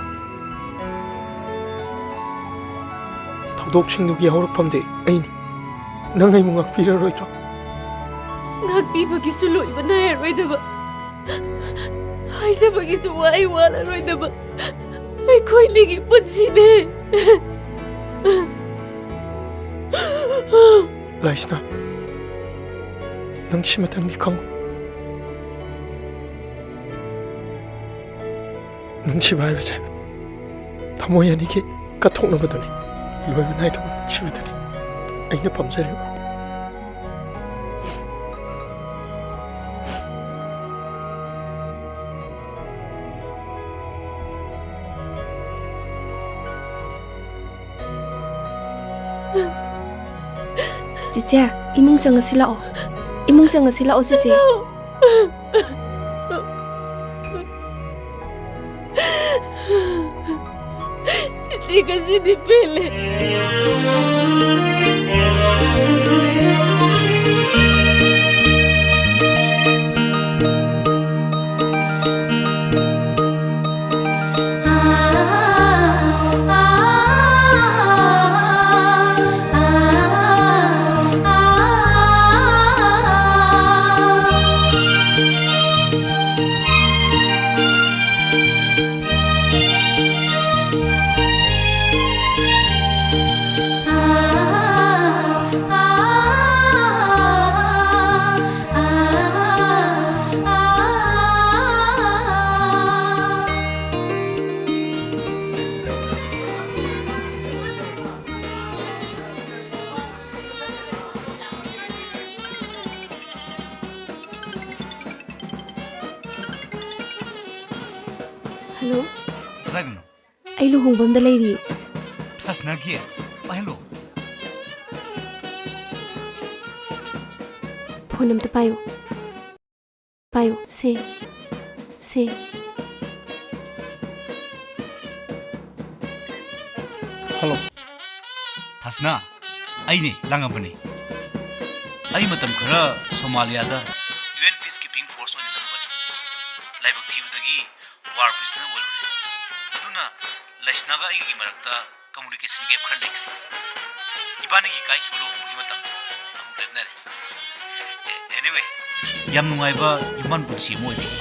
ꯊꯧꯗꯣꯛꯁꯤꯡꯗꯨꯒꯤ ꯍꯧꯔꯛꯐꯝꯗꯤ ꯑꯩꯅꯤ꯫ ꯅꯪ ꯑꯩꯕꯨ ꯉꯥꯛꯄꯤꯔꯔꯣꯏꯗ꯭ꯔꯣ? ꯉꯥꯛꯄꯤꯕꯒꯤꯁꯨ ꯂꯣꯏꯕ ꯅꯥꯏꯔꯔꯣꯏꯗꯕ, ꯍꯥꯏꯖꯕꯒꯤꯁꯨ ꯋꯥꯍꯩ ꯋꯥꯠꯂꯔꯣꯏꯗꯕ ꯑꯩꯈꯣꯏꯅꯤꯒꯤ ꯄꯨꯟꯁꯤꯅꯦ꯫ ꯂꯥꯏꯁꯅꯥ, ꯅꯪ ꯁꯤꯃꯇꯪꯗꯤ ꯈꯪꯉꯨ꯫ ꯅꯨꯡꯁꯤꯕ ꯍꯥꯏꯕꯁꯦ ꯊꯃꯣꯏ ꯑꯅꯤꯒꯤ ꯀꯠꯊꯣꯛꯅꯕꯗꯨꯅꯤ, ꯂꯣꯏꯕ ꯅꯥꯏꯗꯕ ꯅꯨꯡꯁꯤꯕꯗꯨꯅꯤ ꯑꯩꯅ ꯄꯥꯝꯖꯔꯤꯕ꯫ ꯆꯤꯆꯦ, ꯏꯃꯨꯡ ꯆꯪꯉꯁꯤ ꯂꯥꯛꯑꯣ꯫ ꯏꯃꯨꯡ ꯆꯪꯉꯁꯤ ꯂꯥꯛꯑꯣ, ꯆꯤꯆꯦ꯫ ꯆꯤꯆꯦ, ꯉꯁꯤꯗꯤ ꯄꯦꯜꯂꯦ꯫ ꯍꯜꯂꯣ꯫ ꯀꯗꯥꯏꯗꯅꯣ? ꯑꯩ ꯂꯨꯍꯣꯡꯕꯝꯗ ꯂꯩꯔꯤ꯫ ꯊꯁꯅꯒꯤ? ꯄꯥꯏꯍꯜꯂꯣ꯫ ꯐꯣꯟ ꯑꯝꯇ ꯄꯥꯏꯌꯨ꯫ ꯄꯥꯏꯌꯨ꯫ ꯁꯦ꯫ ꯁꯦ꯫ ꯍꯜꯂꯣ꯫ ꯊꯁꯅꯥ, ꯑꯩꯅꯦ, ꯂꯥꯡꯉꯝꯕꯅꯦ꯫ ꯑꯩ ꯃꯇꯝ ꯈꯔ ꯁꯣꯃꯥꯂꯤꯌꯥꯗ ꯌꯨ ꯑꯦꯟ peacekeeping force ꯑꯣꯏꯅ ꯆꯠꯂꯨꯕꯅꯦ꯫ ꯂꯥꯏꯕꯛ ꯊꯤꯕꯗꯒꯤ war prisoner ꯑꯣꯏꯔꯨꯔꯦ꯫ ꯑꯗꯨꯅ ꯂꯩꯁꯅꯥꯒ ꯑꯩꯒꯒꯤ ꯃꯔꯛꯇ communication gap ꯈꯔ ꯂꯩꯈ꯭ꯔꯦ꯫ ꯏꯕꯥꯅꯤꯒꯤ ꯀꯥꯏꯈꯤꯕ ꯂꯨꯍꯣꯡꯕꯒꯤ ꯃꯇꯝꯗꯣ ꯑꯃꯨꯛ ꯂꯦꯞꯅꯔꯦ꯫ ꯑꯦ, anyway, ꯌꯥꯝ ꯅꯨꯡꯉꯥꯏꯕ ꯌꯨꯝꯕꯥꯟ ꯄꯨꯟꯁꯤ ꯑꯃ ꯑꯣꯏꯕꯤꯌꯨ꯫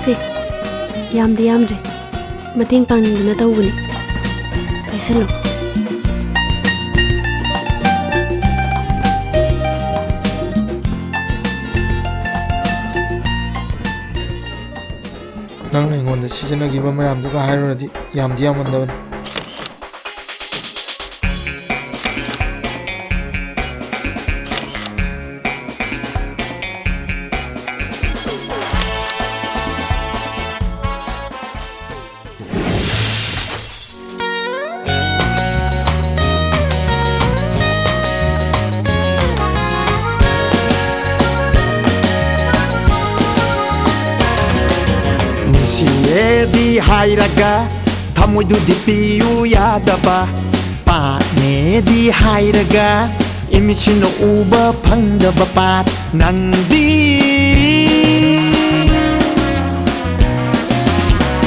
ꯁꯦ, ꯌꯥꯝꯗꯤ ꯌꯥꯝꯗ꯭ꯔꯦ꯫ ꯃꯇꯦꯡ ꯄꯥꯡꯅꯤꯡꯗꯨꯅ ꯇꯧꯕꯅꯤ꯫ ꯄꯥꯏꯁꯜꯂꯨ꯫ ꯅꯪꯅ ꯑꯩꯉꯣꯟꯗ ꯁꯤꯖꯤꯟꯅꯈꯤꯕ ꯃꯌꯥꯝꯗꯨꯒ ꯍꯥꯏꯔꯨꯔꯗꯤ ꯌꯥꯝꯗꯤ ꯌꯥꯝꯃꯝꯗꯕꯅꯤ꯫ ꯅꯨꯡꯁꯤꯌꯦꯗꯤ ꯍꯥꯏꯔꯒ ꯊꯃꯣꯏꯗꯨꯗꯤ ꯄꯤꯌꯨ ꯌꯥꯗꯕ, ꯄꯥꯛꯅꯦꯗꯤ ꯍꯥꯏꯔꯒ ꯏꯃꯤꯠꯁꯤꯅ ꯎꯕ ꯐꯪꯗꯕ ꯄꯥꯠ ꯅꯪꯗꯤ꯫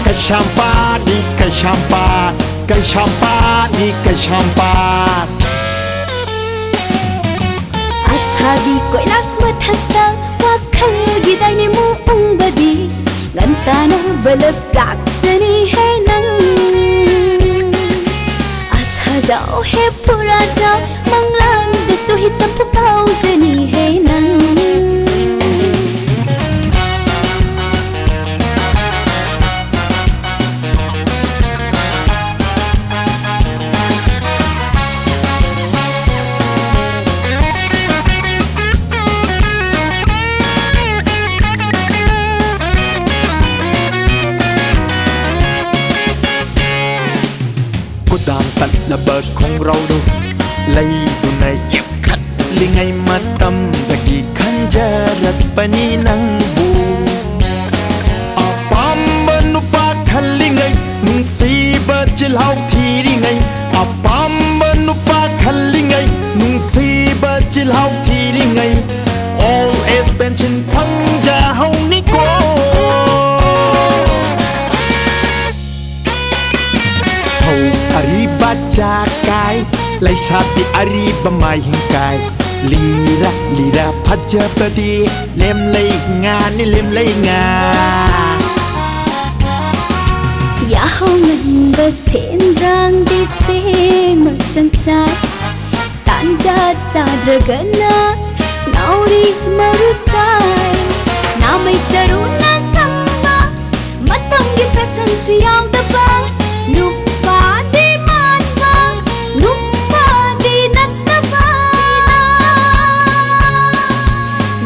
ꯀꯩꯁꯥꯝꯄꯥꯠꯅꯤ ꯀꯩꯁꯥꯝꯄꯥꯠ, ꯀꯩꯁꯥꯝꯄꯥꯠꯅꯤ ꯀꯩꯁꯥꯝꯄꯥꯠ꯫ ꯑꯁꯥꯒꯤ ꯀꯣꯏꯂꯥꯁ ꯃꯊꯛꯇ ꯋꯥꯈꯜꯒꯤ ꯗꯥꯏꯅꯦꯃꯣ ꯎꯪꯕꯗꯤ ꯉꯟꯇꯥꯅ ꯕꯂꯞ ꯆꯥꯛꯆꯅꯤ ꯍꯦ ꯅꯪ꯫ ꯑꯁꯥ ꯖꯥꯎ ꯍꯦ ꯄꯨꯔꯥ ꯖꯥꯎ, ꯃꯪꯂꯥꯟꯗꯁꯨ ꯍꯤ ꯆꯝꯐꯨ ꯀꯥꯎꯖꯅꯤ ꯍꯦ ꯅꯪ꯫ ꯂꯕ ꯈꯣꯡꯒ꯭ꯔꯥꯎꯗꯨ ꯂꯩꯗꯨꯅ ꯌꯦꯞꯈꯠꯂꯤꯉꯩ ꯃꯇꯝꯗꯒꯤ ꯈꯟꯖꯔꯛꯄꯅꯤ ꯅꯪꯕꯨ꯫ ꯑꯄꯥꯝꯕ ꯅꯨꯄꯥ ꯈꯜꯂꯤꯉꯩ, ꯅꯨꯡꯁꯤꯕ ꯆꯤꯜꯍꯥꯎ ꯊꯤꯔꯤꯉꯩ, ꯑꯄꯥꯝꯕ ꯅꯨꯄꯥ ꯈꯜꯂꯤꯉꯩ, ꯅꯨꯡꯁꯤꯕ ꯆꯤꯜꯍꯥꯎ ꯊꯤꯔꯤꯉꯩ, old age pension ꯐꯪꯖꯍꯧꯅꯤꯀꯣ꯫ ꯐꯧ ꯑꯔꯤꯕ ꯆꯥ ꯀꯥꯏ, ꯂꯩꯁꯥꯕꯤ ꯑꯔꯤꯕ ꯃꯥꯏꯍꯤꯡ ꯀꯥꯏ, ꯂꯤꯔ ꯂꯤꯔ ꯐꯖꯕꯗꯤ ꯂꯦꯝꯂꯩ ꯉꯥꯅꯤ, ꯂꯦꯝꯂꯩ ꯉꯥ꯫ ꯌꯥꯍꯧ ꯉꯟꯕ ꯁꯦꯟꯗ꯭ꯔꯥꯡꯗꯤ ꯆꯦꯃ ꯆꯪꯆꯥꯏ, ꯇꯥꯟꯖꯥ ꯆꯥꯗ꯭ꯔꯒꯅ ꯅꯥꯎꯔꯤ ꯃꯔꯨ ꯆꯥꯏ꯫ ꯅꯥꯃꯩ ꯆꯔꯨꯅ ꯁꯪꯕ, ꯃꯇꯝꯒꯤ ꯐꯦꯁꯟꯁꯨ ꯌꯥꯎꯗꯕ, ꯅꯨꯄꯥꯗꯤ ꯃꯥꯟꯕ, ꯅꯨꯄꯥꯗꯤ ꯅꯠꯇꯕ꯫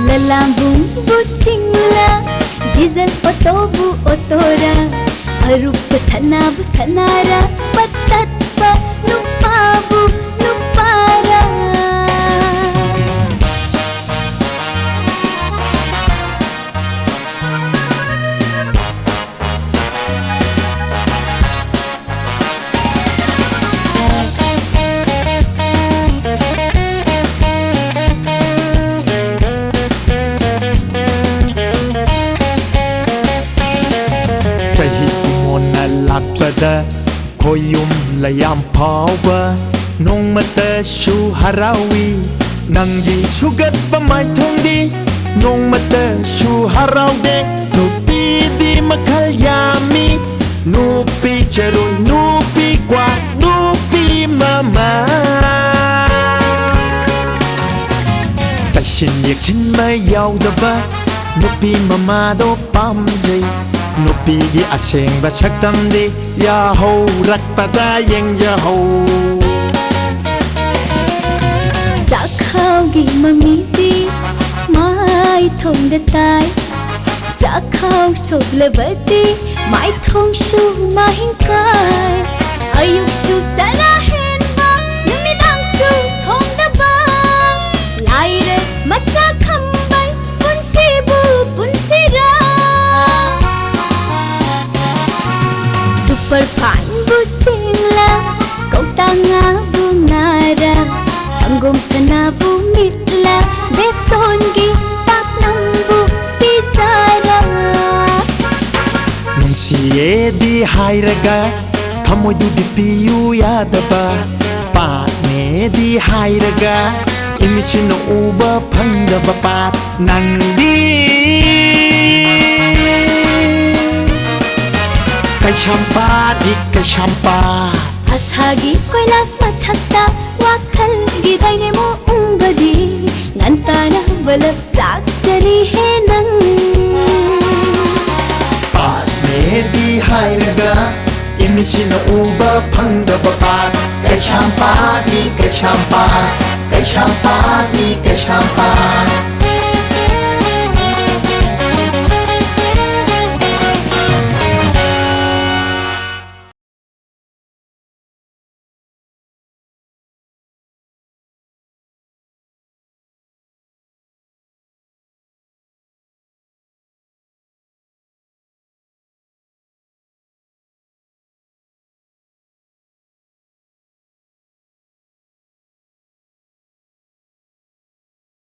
ꯂꯂꯥꯝꯕꯨꯡꯕꯨ ꯆꯤꯡꯂ, ꯗꯤꯖꯜ ꯑꯣꯇꯣꯕꯨ ꯑꯣꯇꯣꯔ, ꯑꯔꯨꯞꯄ ꯁꯅꯥꯕꯨ ꯁꯅꯥꯔ, ꯄꯠ ꯇꯠꯄ ꯅꯨꯄꯥꯕꯨ ꯅꯨꯄꯥꯔ꯫ ꯆꯍꯤ ꯀꯨꯝꯑꯣꯟꯅ ꯂꯥꯛꯄꯗ ꯈꯣꯏꯌꯨꯝ ꯂꯩꯌꯥꯝ ꯐꯥꯎꯕ ꯅꯣꯡꯃꯇꯁꯨ ꯍꯔꯥꯎꯏ꯫ ꯅꯪꯒꯤ ꯁꯨꯒꯠꯄ ꯃꯥꯏꯊꯣꯡꯗꯤ ꯅꯣꯡꯃꯇꯁꯨ ꯍꯔꯥꯎꯗꯦ꯫ ꯅꯨꯄꯤꯗꯤ ꯃꯈꯜ ꯌꯥꯝꯃꯤ, ꯅꯨꯄꯤ ꯆꯔꯨ, ꯅꯨꯄꯤ ꯀ꯭ꯋꯥꯛ, ꯅꯨꯄꯤ ꯃꯃꯥ꯫ ꯇꯩꯁꯤꯟ ꯌꯦꯛꯁꯤꯟꯕ ꯌꯥꯎꯗꯕ ꯅꯨꯄꯤ ꯃꯃꯥꯗꯣ ꯄꯥꯝꯖꯩ꯫ ꯅꯨꯄꯤꯒꯤ ꯑꯁꯦꯡꯕ ꯁꯛꯇꯝꯗꯤ ꯌꯥꯍꯧꯔꯛꯄꯗ ꯌꯦꯡꯖꯍꯧ꯫ ꯆꯥꯛꯈꯥꯎꯒꯤ ꯃꯃꯤꯗꯤ ꯃꯥꯏꯊꯣꯡꯗ ꯇꯥꯏ꯫ ꯆꯥꯛꯈꯥꯎ ꯁꯣꯛꯂꯕꯗꯤ ꯃꯥꯏꯊꯣꯡꯁꯨ ꯃꯍꯤꯡ ꯀꯥꯏ꯫ ꯑꯌꯨꯛꯁꯨ ꯆꯔꯥ ꯍꯦꯟ ꯁꯣꯟꯒꯤ ꯄꯥꯛꯅꯝꯕꯨ ꯄꯤꯖꯔꯥ꯫ ꯅꯨꯡꯁꯤꯌꯦꯗꯤ ꯍꯥꯏꯔꯒ ꯊꯃꯣꯏꯗꯨꯗꯤ ꯄꯤꯌꯨ ꯌꯥꯗꯕ꯫ ꯄꯥꯠꯅꯦꯗꯤ ꯍꯥꯏꯔꯒ ꯏꯃꯤꯠꯁꯤꯅ ꯎꯕ ꯐꯪꯗꯕ ꯄꯥꯠ ꯅꯪꯗꯤ꯫ ꯀꯩꯁꯥꯝꯄꯥꯠꯅꯤ ꯀꯩꯁꯥꯝꯄꯥꯠ꯫ ꯑꯁꯥꯒꯤ ꯀꯣꯏꯂꯥꯁ ꯃꯊꯛꯇ ꯋꯥꯈꯜꯒꯤ ꯗꯥꯏꯅꯦꯃꯣ ꯎꯪꯕꯗꯤ ꯉꯟꯇꯥꯅ ꯕꯂꯞ ꯆꯥꯛꯆꯔꯤꯍꯦ ꯅꯪ꯫ ꯄꯥꯠꯅꯦꯗꯤ ꯍꯥꯏꯔꯒ ꯏꯃꯤꯠꯁꯤꯅ ꯎꯕ ꯐꯪꯗꯕ ꯄꯥꯠ ꯀꯩꯁꯥꯝꯄꯥꯠꯅꯤ ꯀꯩꯁꯥꯝꯄꯥꯠ꯫ ꯀꯩꯁꯥꯝꯄꯥꯠꯅꯤ ꯀꯩꯁꯥꯝꯄꯥꯠ꯫